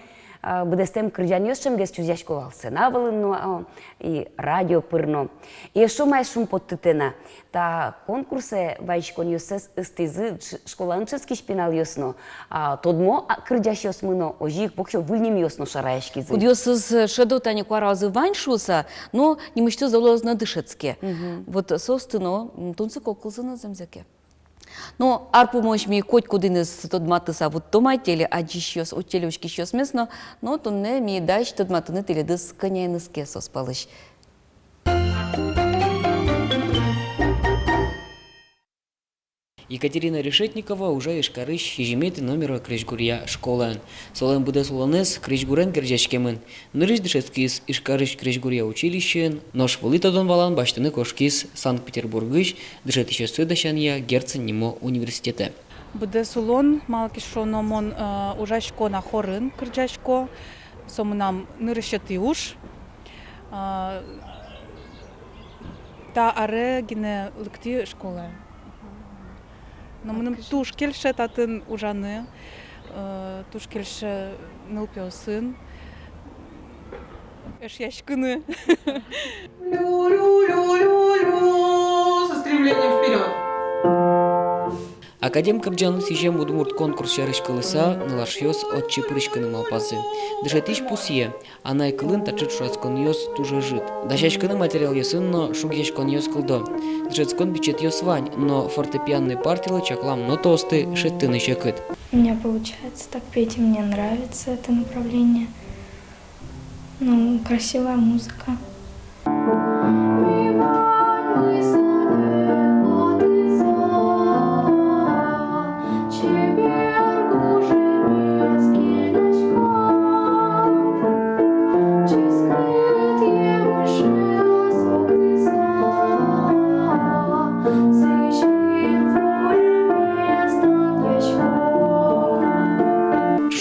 а, быдэстэм кырӟанъёс ӵемгес чузъясько вал сцена вылын но, а, и радио пыр но. И эшшо маиз шумпоттытэ на. Та конкурсэ вайиськонъёссэс ыстӥзы дш-, школаын дышетскись пиналъёс но, а, тодмо, а, кырӟасьёсмы но, озьы ик воксё выль нимъёс но шараяськизы. Кудъёсыз, э, шӧдо тани куараозы вань шуыса, но нимысьтыз оло ӧз на дышетске. Мгм. Вот соосты но, м, тунсыко кылзыны, зэмзэ ке. Но ар пумозь ми котькудӥныз тодматыса вуттом ай телеадӟисьёс, телеучкисьёсмес но, но туннэ ми дась тодматыны тӥледыз, кӧняеныз ке соос пӧлысь. Екатерина Решетникова ужа Ижкарысь сизьыметӥ номеро крезьгуръя школаын. Солэн быдэс улонэз крезьгурен герӟаськемын. Нырысь дышетскиз Ижкарысь крезьгуръя училищеын, нош вылӥ тодон-валан басьтыны кошкиз Санкт-Петербургысь дышетӥсьёсты дасянъя Герцен нимо университетэ. Быдэс улон, малы ке шуоно, мон, э, ужасько на хорын, кырӟасько, со мынам нырысетӥ уж. Э, та аре гинэ лыктӥ школае. Но мыным туж кельше татын ужаны, э, туж кельше нылпиосын эшъяськыны. Со стремлением вперёд. Академ кырӟанлы сӥзем удмурт конкурс сярысь кылыса, нылашъёс отчы пыриськыны малпазы. Дышетӥсь пусъе: анай кылын таӵе ӵошатсконъёс туж ӧжыт. Дасяськыны материалъёсын но шугъяськонъёс кылдо. Дышетскон бичетъёс вань, но фортепианной партилы чаклам нотаосты шедьтыны секыт. У меня получается так петь, и мне нравится это направление. Ну, красивая музыка.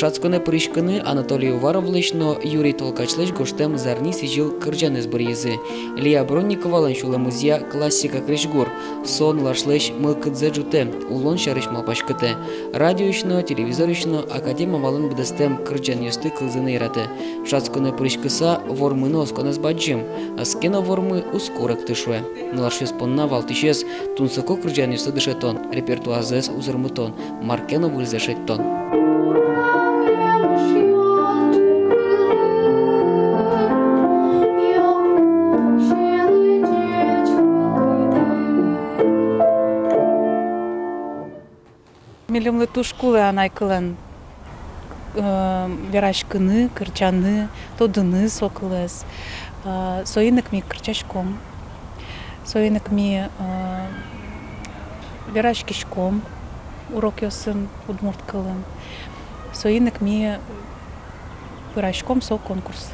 Шатсконэ пыриськыны Анатолий Уваровлэсь но Юрий Толкачлэсь гожтэм «Зарни сӥзьыл» кырӟанэз быръизы. Лия Бронниковалэн сюлэмызъя классика крезьгур, со нылашлэсь мылкыдзэ ӝутэ, улон сярысь малпаськытэ. Радиоысь но, телевизорысь но академ амалэн быдэстэм кырӟанъёсты кылзыны яратэ. Шатсконэ пыриськыса вормыны осконэз бадӟым, ӧз ке но вормы, уз куректы, шуэ. Нылашъёс понна валтӥсез — тунсыко кырӟанъёсты дышетон, репертуарзэс узырмытон, мар ке но выльзэ шедьтон. Милемлы туж кулэ анай кылэн, э, вераськыны, кырӟаны, тодыны со кылэз. Э, соин ик ми кырӟаськом. Соин ик ми, э, вераськиськом урокъёсын удмурт кылын. Соин ик ми пыраськом со конкурс.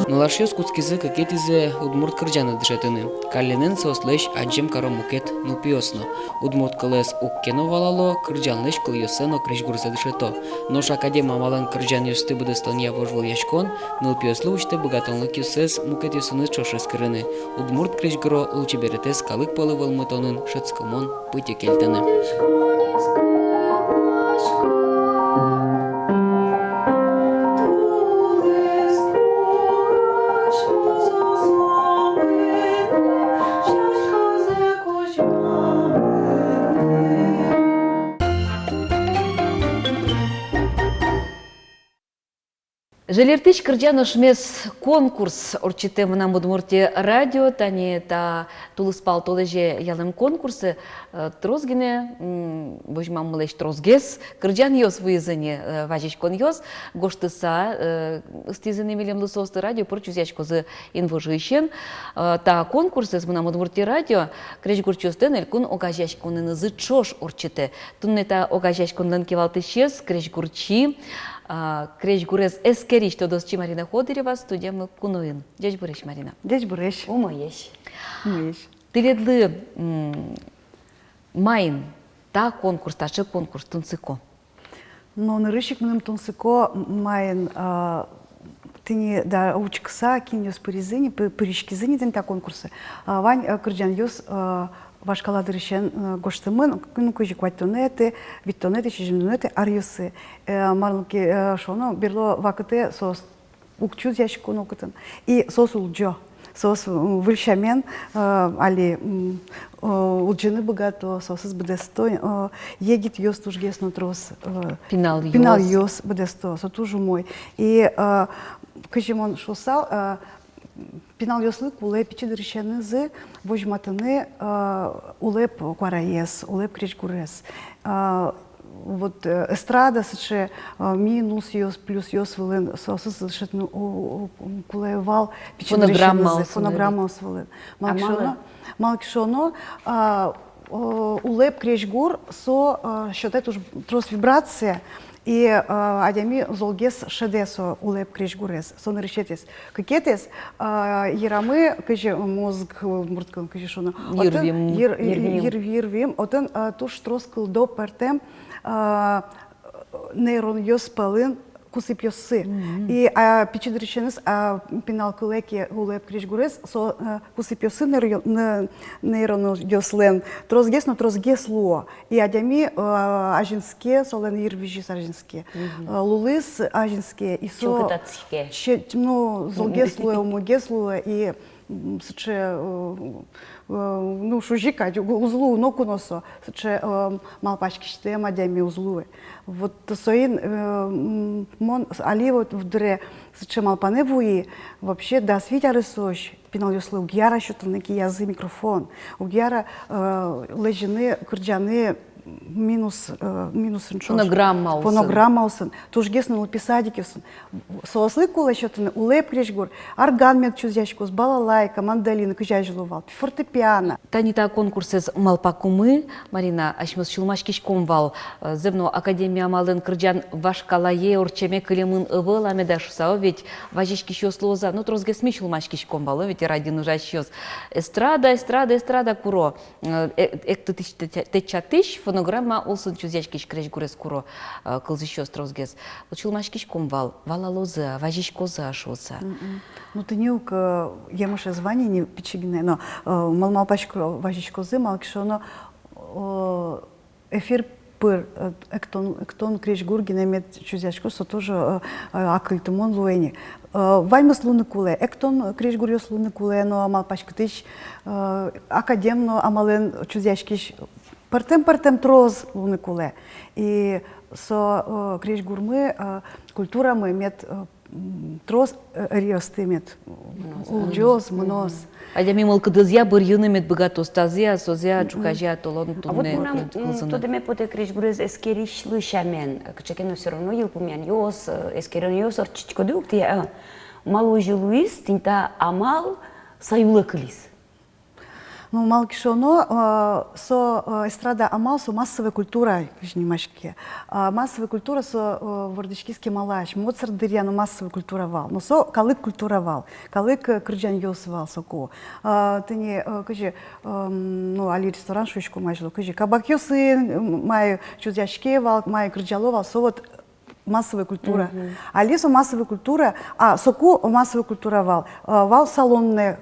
Нылашъёс кутскизы кыкетӥзэ удмурт кырӟанэз дышетыны. Каллен соослэсь адӟем каро мукет нылпиос но. Удмурт кылэз уг ке но валало, кырӟанлэсь кылъёссэ но крезьгурзэ дышето. Нош академ амалэн кырӟанъёсты быдэстонъя вожвылъяськон нылпиослы усьтэ быгатонлыкъёссэс мукетъёсыныз ӵош эскерыны, удмурт крезьгуро лулчеберетэз калык пӧлы вӧлмытонын шӧдскымон пытьы кельтыны. «Жильыртӥсь кырӟан ошмес» конкурс ортчытэ «Мынам Удмуртие» радио. Тани та тулыспал толэзе ялэм конкурсэ, э, трос гинэ, м, возьмамылэсь тросгес кырӟанъёс вуизы ни, э, вазиськонъёс гожтыса, э, ыстӥзы ни милемлы соосты, радио пыр чузъяськозы инвожоысен. Э, та конкурсэз «Мынам Удмуртие» радио крезьгурчиослэн элькун огазеяськонэнызы ӵош ортчытэ. Туннэ та огазеяськонлэн кивалтӥсез, крезьгурчи, а, крезьгурез эскерись, тодосчи Марина Ходырева студиямы куноын. Ӟечбуресь, Марина. Ӟечбуресь. Умоесь. Умоесь. Тӥледлы, м, маин та конкурс, таӵе конкурс тунсыко? Но нырысь ик мыным тунсыко, м, маин, а, тӥни, да, учкыса, кинъёс пыризы ни, пы-, пыриськизы ни тӥни та конкурсэ. А, вань, а, кырӟанъёс, а, вашкала дырысен, а, гожтэмын, ну, кызьы куатьтонэтӥ, витьтонэтӥ, сизьымдонэтӥ аръёсы. Э, марлы ке, э, шуоно, берло вакытэ соос уг чузъясько нокытын. И соос улӟо. Соос, м, выль сямен, э, али, м, э, улӟыны быгато, соосыз быдэсто, э, егитъёс тужгес но трос, э, пиналъёс. Пиналъёс быдэсто, со туж умой. И, э, кызьы мон шуысал, э, пиналъёслы кулэ пичи дырысенызы возьматыны, э, улэп куараез, улэп крезьгурез. Э, Вот, э, эстрада сыӵе, э, минусъёс, плюсъёс вылын, соосыз дышетыны, о, о, кулэ вал пичи дырысенызы, фонограммаос вылын. Фонограммаос вылын. А малы? Малы ке шуоно, малы ке шуоно, а, о, улэп крезьгур, со, а, сётэ туж трос вибрация, и, а, адями золгес шӧдэ со улэп крезьгурез, со нырысетӥез. Кыкетӥез, а, йырамы, кызьы мозг, э, мурт кылын кызьы шуоно. Отын йырвим. Йыр-, йыр-, йырвим. Йыр-, йырвим. Отын, а, туж трос кылдо пӧртэм, а, нейронъёс пӧлын кусыпъёссы. Мгм. И, а, пичи дырысеныз, а, пинал кылэ ке улэп крезьгурез, со, а, кусыпъёссы нейро-, не-, нейронъёслэн тросгес но тросгес луо. И адями, э, азинске, солэн йырвизьыз азинске. Мгм. Э, лулыз азинске, и со чылкытатске. Че-, ну, золгес луэ, умойгес луэ, и, м, сыӵе, э, э, ну, шузи кадь, уг-, уз луы ноку но со, сыӵе, э, малпаськисьтэм адями уз луы. Вот соин, э, м, мон али вот в дыре сыӵе малпанэ вуи, вообще дас вить аресозь пиналъёслы уг яра сётыны киязы микрофон, уг яра, э, лэзьыны, кырӟаны, Минус, э, минусын ӵош. Фонограммаосын. Фонограммаосын. Тужгес но нылпи садикъёсын. Соослы кулэ сётыны улэп крезьгур. Арганмен чузъяськоз, балалайка, мандолина, кызьы азьло вал, фортепиано. Тани та конкурсэз малпакумы, Марина, асьмеос сюлмаськиськом вал, э, зэм но, академия амалэн кырӟан вашкалае ортчеме кылемын ӧвӧл-а меда шуса, о, ведь вазиськисьёс луоз-а, но тросгес ми сюлмаськиськом вал, о, ведь радиын ужасьёс. Эстрада, эстрада, эстрада куро. Э, э, эктытӥсь, тэтча-, тэтчатӥсь, фонограмма улсын чузъяськись крезьгурез куро, э, кылзӥсьёс тросгес. Вот сюлмаськиськом вал, валалозы-а, вазиськозы-а шуыса. Мгм. Ну, тӥни ук, э, емышез вань ини пичи гинэ, но, э, мон малпасько, вазиськозы, малы ке шуоно, э, эфир пыр, э, эктон, эктон крезьгур гинэ мед чузъяськоз, со тоже, э, э, акыльтымон луэ ини. Э, ваньмыз луыны кулэ, эктон крезьгуръёс луыны кулэ, но малпаськытӥсь, э, академ но амалэн чузъяськись пӧртэм-пӧртэм трос луыны кулэ. И со, э, крезьгурмы, э, культурамы мед, э, м, трос, э, эриосты мед улӟоз, мыноз. Мгм. Адями мылкыдызъя бырйыны мед быгатоз, тазъя, созъя, ӵуказя толон туннэ. А вот мынам, м, кылзыны. Тодэме потэ, крезьгурез эскерисьлы сямен, э, кыӵе ке но всё равно йылпумъянъёс, э, эскеронъёс ортчытӥськоды ук тӥ, э, малы озьы луиз, тӥни та амал сай улэ кылиз? Ну, малы ке шуоно, э, со, э, эстрада амал, со массовой культура, кызьы нимаське. А массовой культура со, э, вордӥськиз кемалась. Моцарт дыръя но массовой культура вал. Но со калык культура вал, калык, э, кырӟанъёс вал соку. А, тӥни, э, кызьы, эм, ну, али ресторан шуиськом азьло, кызьы кабакъёсын, м, мае чузъяське вал, мае кырӟало вал, со вот массовой культура. Мгм. Али со массовой культура, а, соку массовой культура вал, э, вал салонной,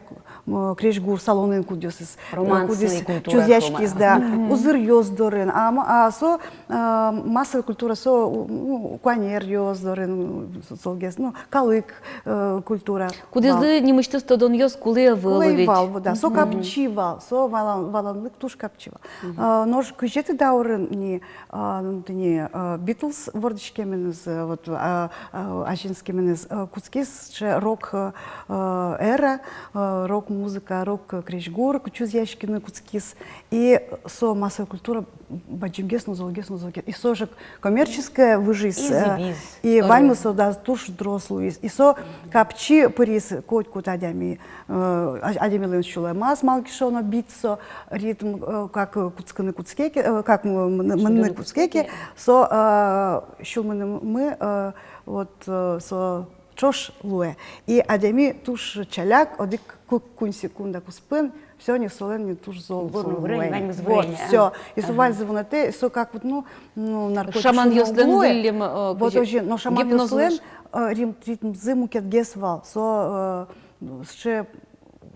м, крезьгур, салонын кудъёсыз, э, романсной кудӥз культура чузъяськиз, шуом-а, да, мгм, узыръёс дорын, а ма-, а со, э, массовой культура со, у-, ну, куанеръёс дорын, м, со-, солгес, ну, калык, э, культура. Кудӥзлы нимысьтыз тодонъёс кулэ ӧвӧл ведь. Кулэ ӧвӧл, да, со, мгм, капчи вал, со валан-, валанлык туж капчи вал. Мгм. Э, нош кызетӥ даурын ни, а, ну, тӥни, а, Битлз вордӥськеменыз, э, вот, а, а, азинскеменыз, э, кутскиз сыӵе рок, э, э, эра, э, рок-музыка, рок, э, крезьгур ку-, чузъяськыны кутскиз. И со массовой культура бадӟымгес но золгес, но золгес. И со же коммерческое выжиз, э, и ваньмыз со, да, туж трос луиз. И со капчи пыриз котькуд адями, э, а-, адямилэн сюлэмаз, малы ке шуоно бит со, ритм, э, как, э, кутскыны кутске ке, э, как м-, м-, мыныны кутске ке, со, э, сюлмынымы, э, вот, э, со ӵош луэ. И адями туж ӵаляк, одӥг ку-, куинь секунда куспын, всё, ни солэн ни туж зол, зол луэ. Вот, всё. И со ваньзэ вунэтэ, и со как вот, ну, ну, наркотик шуыны уг луы. Шаманъёслэн выллем, э, вот, кызьы озьы, но шаманъёслэн, э, рим-, ритмзы мукетгес вал. Со, э, сыӵе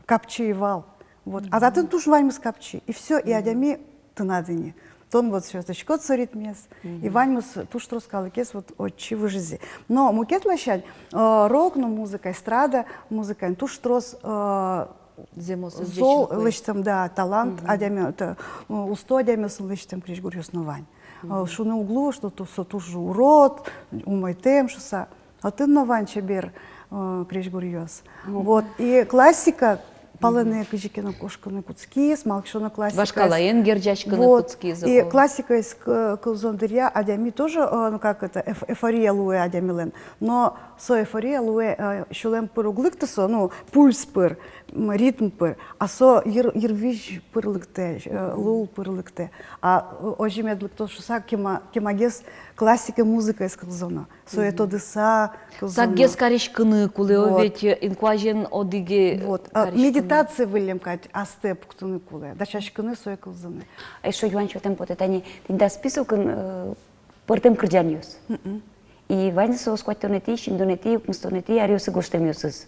капчи вал. Вот. А татын туж ваньмыз капчи. И всё, и адями тынад ини. Тон вот сётӥськод со ритмез. И ваньмыз туж трос калыкез вот отчы выжизы. Но мукет ласянь, э, рок но музыка, эстрада музыкаын туж трос, э, зэмос зол лэсьтэм, да, талант адями, это, э, усто адямиосын лэсьтэм крезьгуръёс но вань. Э, шуыны уг луы, что ту-, со туж урод, умойтэм шуса. Отын но вань чебер, э, крезьгуръёс. Вот. И классика палэнэ кызьы ке но кошкыны кутскиз, малы ке шуоно классика. Вашкалаен герӟаськыны кутскиз. И классикаез к-, кылзон дыръя адями тоже, э, ну, как это, эйф-, эйфория луэ адямилэн. Но со эйфория луэ, э, сюлэм пыр уг лыкты со, ну, пульс пыр, м, ритм пыр. А со йыр-, йырвизь пыр лыктэ, э, лул пыр лыктэ. А, э, озьы мед лыктоз шуса кема-, кемагес классика музыкаез кылзоно. Сое тодыса кылзоно. Сакгес кариськыны кулэ, о, ведь, э, инкуазен одӥге. Вот. А, кариськыны. Медитация выллем кадь астэ пуктыны кулэ. Дасяськыны сое кылзыны. А эшшо юан сётэм потэ, тани тӥни та списокын, э, пӧртэм кырӟанъёс. И ваньзы соос куатьтонэтӥ, сизьымдонэтӥ, укмыстонэтӥ аръёсы гожтэмъёсыз.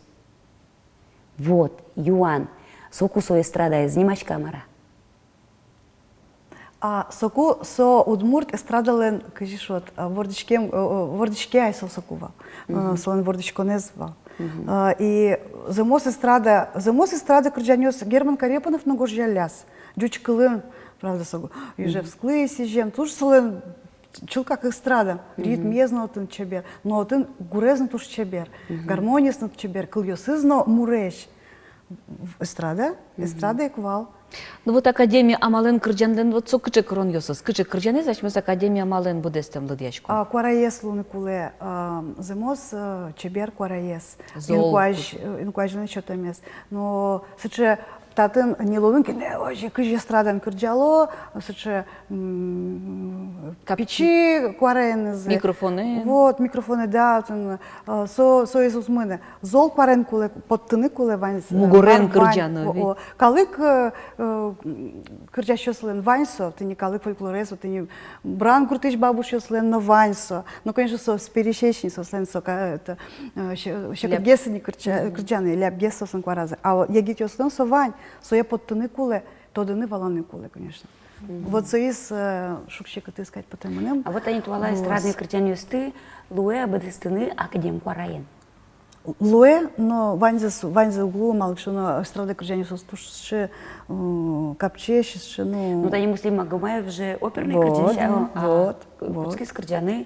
Вот, юан. Соку со эстрадаез нимаське-а, мар-а? А соку со удмурт эстрадалэн, кызьы шуод, а, вордӥськем, э, э, вордӥське ай со соку вал. Э, солэн вордӥськонэз вал. Э, и зэмос эстрада, зэмос эстрада кырӟанъёс Герман Корепанов но гожъялляз. Ӟуч кылын, правда, соку. Ижевсклы сӥзем, туж солэн чылкак эстрада, ритмез но отын чебер, но отын гурез но туж чебер, гармониез но чебер, кылъёсыз но муресь. Эстрада, эстрада ик вал. Ну вот академи амалэн кырӟанлэн вот со кыӵе кыронъёсыз, кыӵе кырӟанэз асьмеос академи амалэн быдэстэм лыдъяськом? А, куараез луыны кулэ, а, зэмос, а, чебер куараез. Зол. Инкуазь, э, инкуазьлэн сётэмез. Но сыӵе татын ни луыны ке, не, озьы кызьы эстрадаын кырӟало, сыӵе, м, капчи, пичи куараеныз. Микрофонэн. Вот, микрофонэн, да, отын, э, со, соиз уз мыны. Зол куараен кулэ, поттыны кулэ ваньзэ. Мугорен кырӟаны ведь. О, о. Калык, э, э, кырӟасьёслэн вань со, тӥни калык фольклорез, вот тӥни Брангуртысь бабушъёслэн но вань со. Ну, конечно, со с пересечни, соослэн со ка-, это, э, се-, секытгес ини кырӟа-, кырӟаны, лябгес соослэн куаразы. А вот егитъёслэн со вань, сое поттыны кулэ, тодыны, валаны кулэ, конечно. Вот соиз, э, шуг-секытыз кадь потэ мыным. А вот тани туала эстрадной кырӟанъёсты луэ-а быдэстыны академ куараен? Луэ, но ваньзэ с-, ваньзэ уг луы, малы ке шуоно эстрада кырӟанъёсыз туж сыӵе, м, капчиесь, сыӵе, ну. Ну, тани Муслим Магомаев же оперной кырӟась, а, вот, а вот. Кутскиз кырӟаны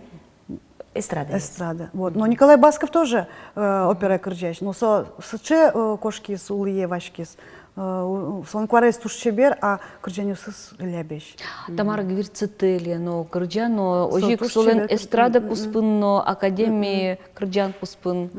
эстрадаез. Эстрада. Вот. Но Николай Басков тоже, э, оперой кырӟась. Но со сыӵе, э, кошкиз, улӥе васькиз. Э, у-, у-, солэн куараез туж чебер, а кырӟанъёсыз лябесь. Тамара Гвирцетели но кырӟа, но озьы ик солэн эстрада куспын но, академи кырӟан куспын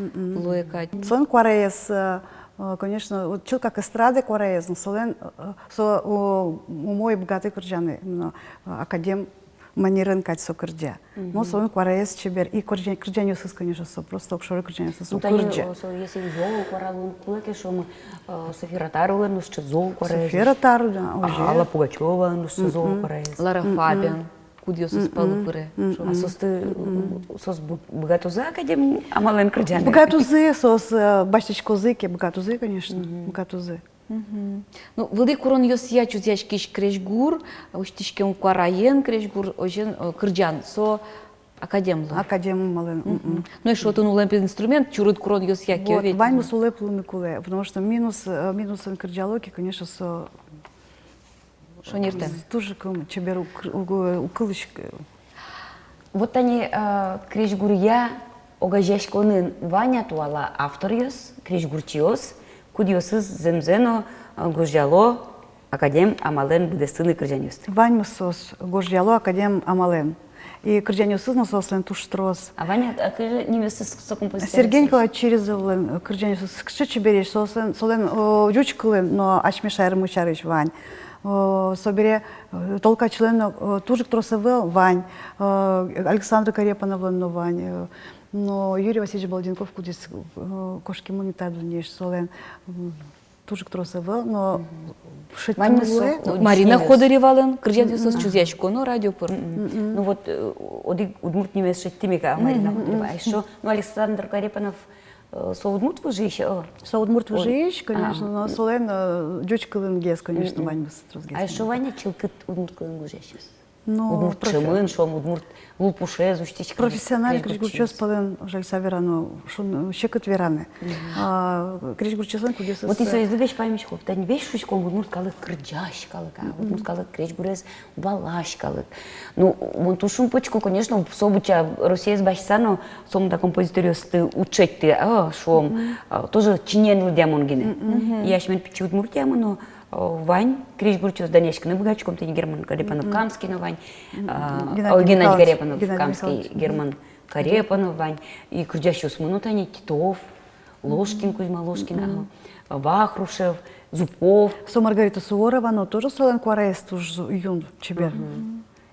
луэ кадь. Солэн куараез, э, э, конечно, вот чылкак эстрада куараез, но солэн, э, со, о, умой, быгатэ кырӟаны, именно, э, академ манерен кадь со кырӟа. Но солэн куараез чебер. И кырӟа-, кырӟанъёсыз, конечно, со просто огшоры кырӟанъёсыз со кырӟа. Ну, тани, э, со, если зол куара луыны кулэ ке, шуом, э, София Ротарулэн но сыӵе зол куараез. София Ротару, да, озьы. Алла Пугачёвалэн но сыӵе зол куараез. Лара Фабиан, кудъёсыз палы пыре. А соосты, э, соос бы-, быгатозы академ амалэн кырӟаны? Быгатозы, соос, э, басьтӥськозы ке, быгатозы, конечно, быгатозы. Мгм. Ну, вылӥ куронъёсъя чузъяськись крезьгур, усьтӥськем куараен крезьгур, озьыен, э, кырӟан, со академлы. Академ амалэн. Мгм. Ну, эшшо отын улэм, пе, инструмент, чурыт куронъёсъя ке, вот, ведь. Ваньмыз улэп луыны кулэ, потому что минус, э, минусэн кырӟало ке, конечно, со шонертэм. Туж кыл-, чебер уг-, уг-, уг кылӥськы. Вот тани, э, крезьгуръя огазеяськонын вань-а туала авторъёс, крезьгурчиос, кудъёсыз зэмзэ но, э, гожъяло академ амалэн быдэстыны кырӟанъёсты? Ваньмыз соос гожъяло академ амалэн. И кырӟанъёсыз но соослэн туж трос. А вань-а, а кызьы нимъёсыз со композиторъёслэн? Сергей Николаевич Чирезовлэн кырӟанъёсыз сыӵе чебересь, соослэн, солэн, э, ӟуч кылын, но асьме шаермы сярысь вань. Э, собере, э, Толкачлэн но, э, туж ик трос ӧвӧл, вань. Э, Александр Корепановлэн но вань. Э, но Юрий Васильевич Балденков, кудӥз, э, кошкемын ини та дуннеысь, солэн, м, туж ик трос ӧвӧл, но шедьтыны луэ. Марина Ходыревалэн кырӟанъёсыз чузъяськоно радио пыр. Ну вот, э, одӥг удмурт нимез шедьтӥм ик, а, Марина Ходырева. А эшшо, ну, Александр Корепанов, э, со удмурт выжыысь, э? Со удмурт выжыысь, конечно, но солэн, э, ӟуч кылынгес, конечно, ваньмыз тросгес. А эшшо вань-а чылкыт удмурт кылын гожъясьёс? Ну, удмурт ӵемын, шуом, удмурт лулпушез усьтӥськем. Профессиональный крезьгурчиос пӧлын, жаль, со верано, шуны, секыт вераны. А, крезьгурчиослэн кудъёсыз. Вот и соизлы весь паймисько, тани весь шуиськом, удмурт калык кырӟась калык, а удмурт калык крезьгурез валась калык. Ну, мон туж шумпотӥсько, конечно, со быдӟа Россиез басьтыса но, сомында композиторъёсты уд шедьты, а, шуом, а, тоже чиньыен лыдъямон гинэ. И асьмелэн пичи Удмуртиямы но, О, вань крезьгурчиос, данъяськыны быгатӥськом, тӥни Герман Корепанов-Камский но вань, а, Геннадий, о, Геннадий Михайлович, Корепанов, Геннадий Камский, Михайлович. Герман Корепанов вань, и кырӟасьёсмы но тани Титов, Ложкин, Кузьма Ложкин, а, Вахрушев, Зубков. Со Маргарита Суворова но тоже, солэн куараез туж зу-, юн, чебер.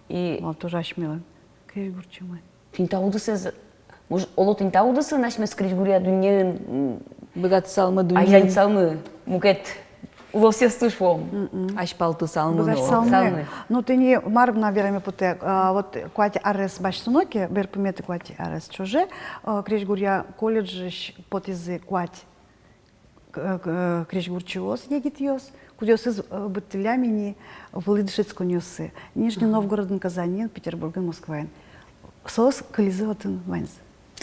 И малы тоже асьмелэн крезьгурчимы. Тӥни та удысэз, мож-, оло, тӥни та удысын асьмеос крезьгуръя дуннеын, м, быгатысалмы дуннеын, азьланьтысалмы мукет улосъёсты, шуом. Азьпалтысалмы. Быгатысалмы. Ну, тӥни мар мынам вераме потэ, а, вот куать арес басьтоно ке, берпуметӥ куать арес ӵоже, а, крезьгуръя колледжысь потӥзы куать к-, к-, крезьгурчиос, егитъёс, кудъёсыз, э, быдтӥллям ини вылӥ дышетсконъёссы Нижний Новгородын, Казаньын, Петербургын, Москваын. Соос кылизы отын ваньзы.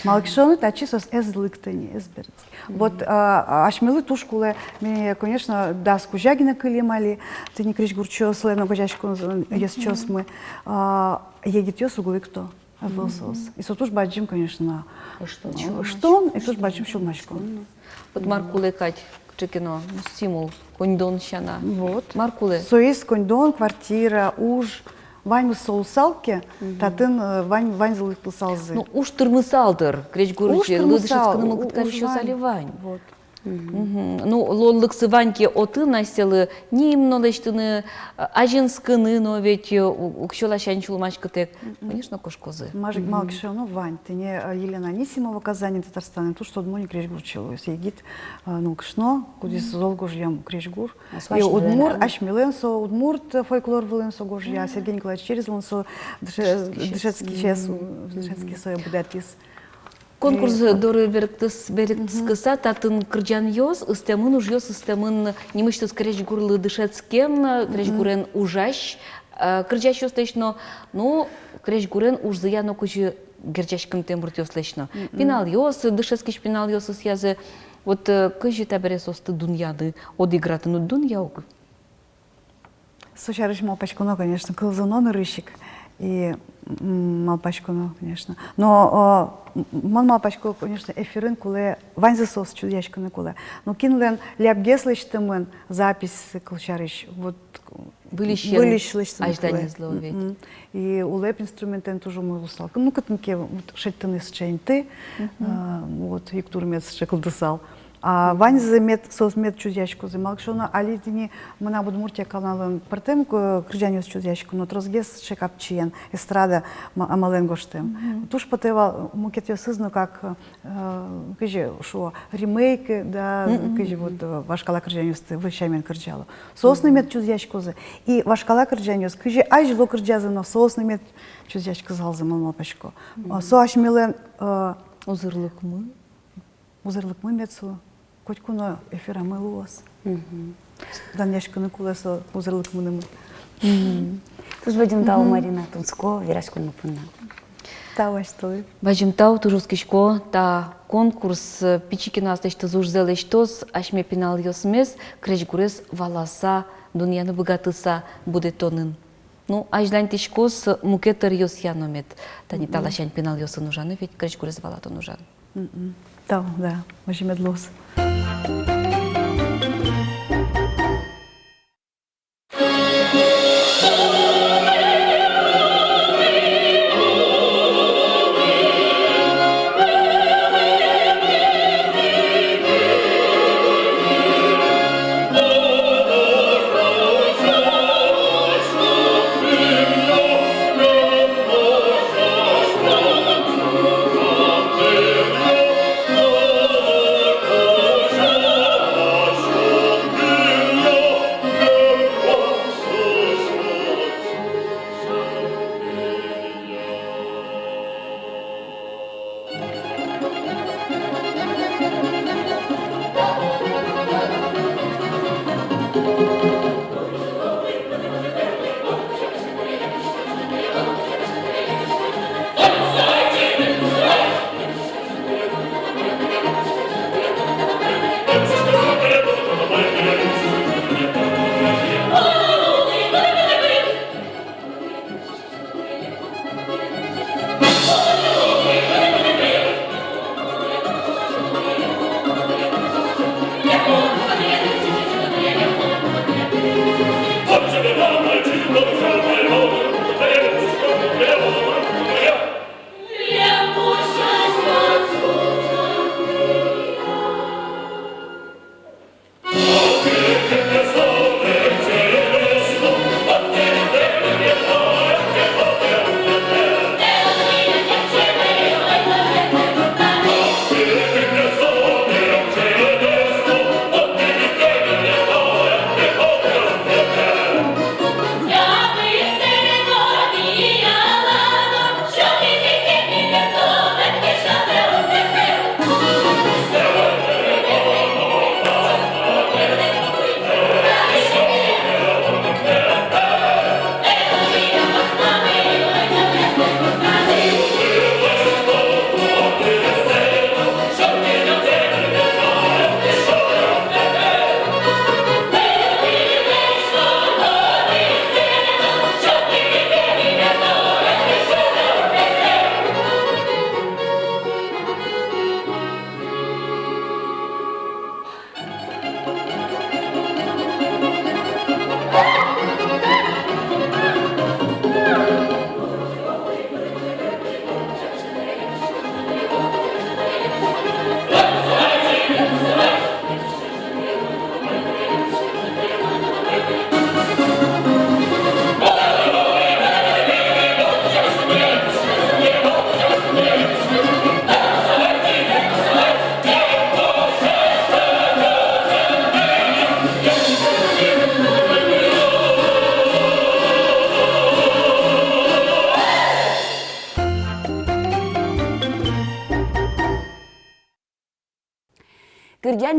Малы ке шуоно, татчы соос ӧз лыкто ни, ӧз бертӥськы. Вот, а, а, асьмелы туж кулэ, ми, конечно, дас кузя гинэ кылим али, тӥни крезьгурчиослэн огазеяськонзылэн ёзчиосмы, а, егитъёс уг лыкто. Ӧвӧл соос. И со туж бадӟым, конечно, ыштон, и туж бадӟым сюлмаськон. Вот мар кулэ кадь Чекино, ну, символ, коньдон сяна. Вот. Мар кулэ? Соиз коньдон, квартира, уж, ваньмыз со луысал ке, татын, э, вань, ваньзы лыктысалзы. Ну, уж тырмысал дыр, крезьгурысь, уж тырмысал, лыдышетскыны мылкыд карисьёс али вань. Вот. Мгм. Ну, луонлыксы вань ке отын асьсэлы ним но лэсьтыны, а, азинскыны но ведь, э, у-, уксё ласянь сюлмаськытэк. Мгм. Конечно, кошкозы. Мар-, мгм, малы ке шуоно, вань. Тӥни, э, Елена Анисимова, Казаньын, Татарстанын, туж тодмо ни крезьгурчи луиз. Егит, э, нылкышно, кудӥз зол гожъям крезьгур. И удмурт, асьмелэн со удмурт, э, фольклор вылын со гожъя, Сергей Николаевич Черезлэн со дыше-, дышетскисез, дышетски сое будэтӥз. Конкурс доры берыктӥз, берыктӥськыса, татын кырӟанъёс ыстэмын, ужъёс ыстэмын, нимысьтыз крезьгурлы дышетскем, крезьгурен ужась, э, кырӟасьёслэсь но, ну, крезьгурен ужзыя но кызьы герӟаськымтэ муртъёслэсь но. Пиналъёс, дышетскись пиналъёс ысъязы. Вот, э, кызьы табере соосты дунъяны, одӥг ратын уд дунъя ук. Со сярысь малпаськоно, конечно, кылзоно нырысь ик. И, м, малпаськоно, конечно. Но, о, м, мон малпасько, конечно, эфирын кулэ, ваньзы соос чузъяськыны кулэ. Но кинлэн лябгес лэсьтэмын запись, кылсярысь, вот, выльысь, выльысь лэсьтыны кулэ. Азьланезлы ведь. Мгм. И улэп инструментэн туж умой луысал. Ну, кытын ке, вот, шедьтыны сыӵе инты, а, вот, югдур мед сыӵе кылдысал. А ваньзы мед, соос мед чузъяськозы. Малы ке шуоно, али тӥни «Мынам Удмуртие» каналын пӧртэм, э, кырӟанъёс чузъясько, но тросгес сыӵе капчиен, эстрада ма-, амалэн гожтэм. Мгм. Туж потэ вал мукетъёсыз но, как, э, кызьы шуо, ремейк, да, кызьы вот, э, вашкала кырӟанъёсты выль сямен кырӟало. Соос но мед чузъяськозы. И вашкала кырӟанъёс, кызьы азьло кырӟазы но, соос но мед чузъяськысалзы, мон малпасько. Мгм. Со асьмелэн, э, узырлыкмы. Узырлыкмы мед со, котьку но эфирамы луоз. Мгм. Данъяськыны кулэ со узырлыкмынымы. Мгм. Туж бадӟым тау, Марина, тунсыко вераськонмы понна. Тау асьтэлы. Бадӟым тау, туж оскисько, та конкурс, э, пичи ке но аслэсьтыз ужзэ лэсьтоз асьме пиналъёсмес крезьгурез валаса, дунъяны быгатыса будэтонын. Ну, азьланьтӥськоз мукет ӧръёсъя но мед. Тани та ласянь пиналъёсын ужаны ведь, крезьгурез валатон ужан. Мгм. Тау, да, озьы мед луоз.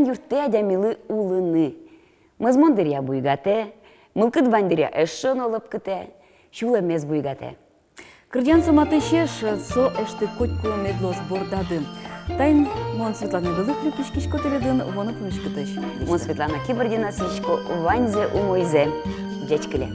юрттэ адямилы улыны. Мӧзмон дыръя буйгатэ, мылкыд вань дыръя эшшо но лӧпкытэ, сюлэмез буйгатэ. Кырӟан со матысь эш, со эшты котьку мед луоз бордады. Таин мон, Светлана Белых, люкиськисько тӥледын вуоно пумиськытозь. Мон, Светлана Кибардина, сӥзисько ваньзэ умойзэ. Ӟечкыле.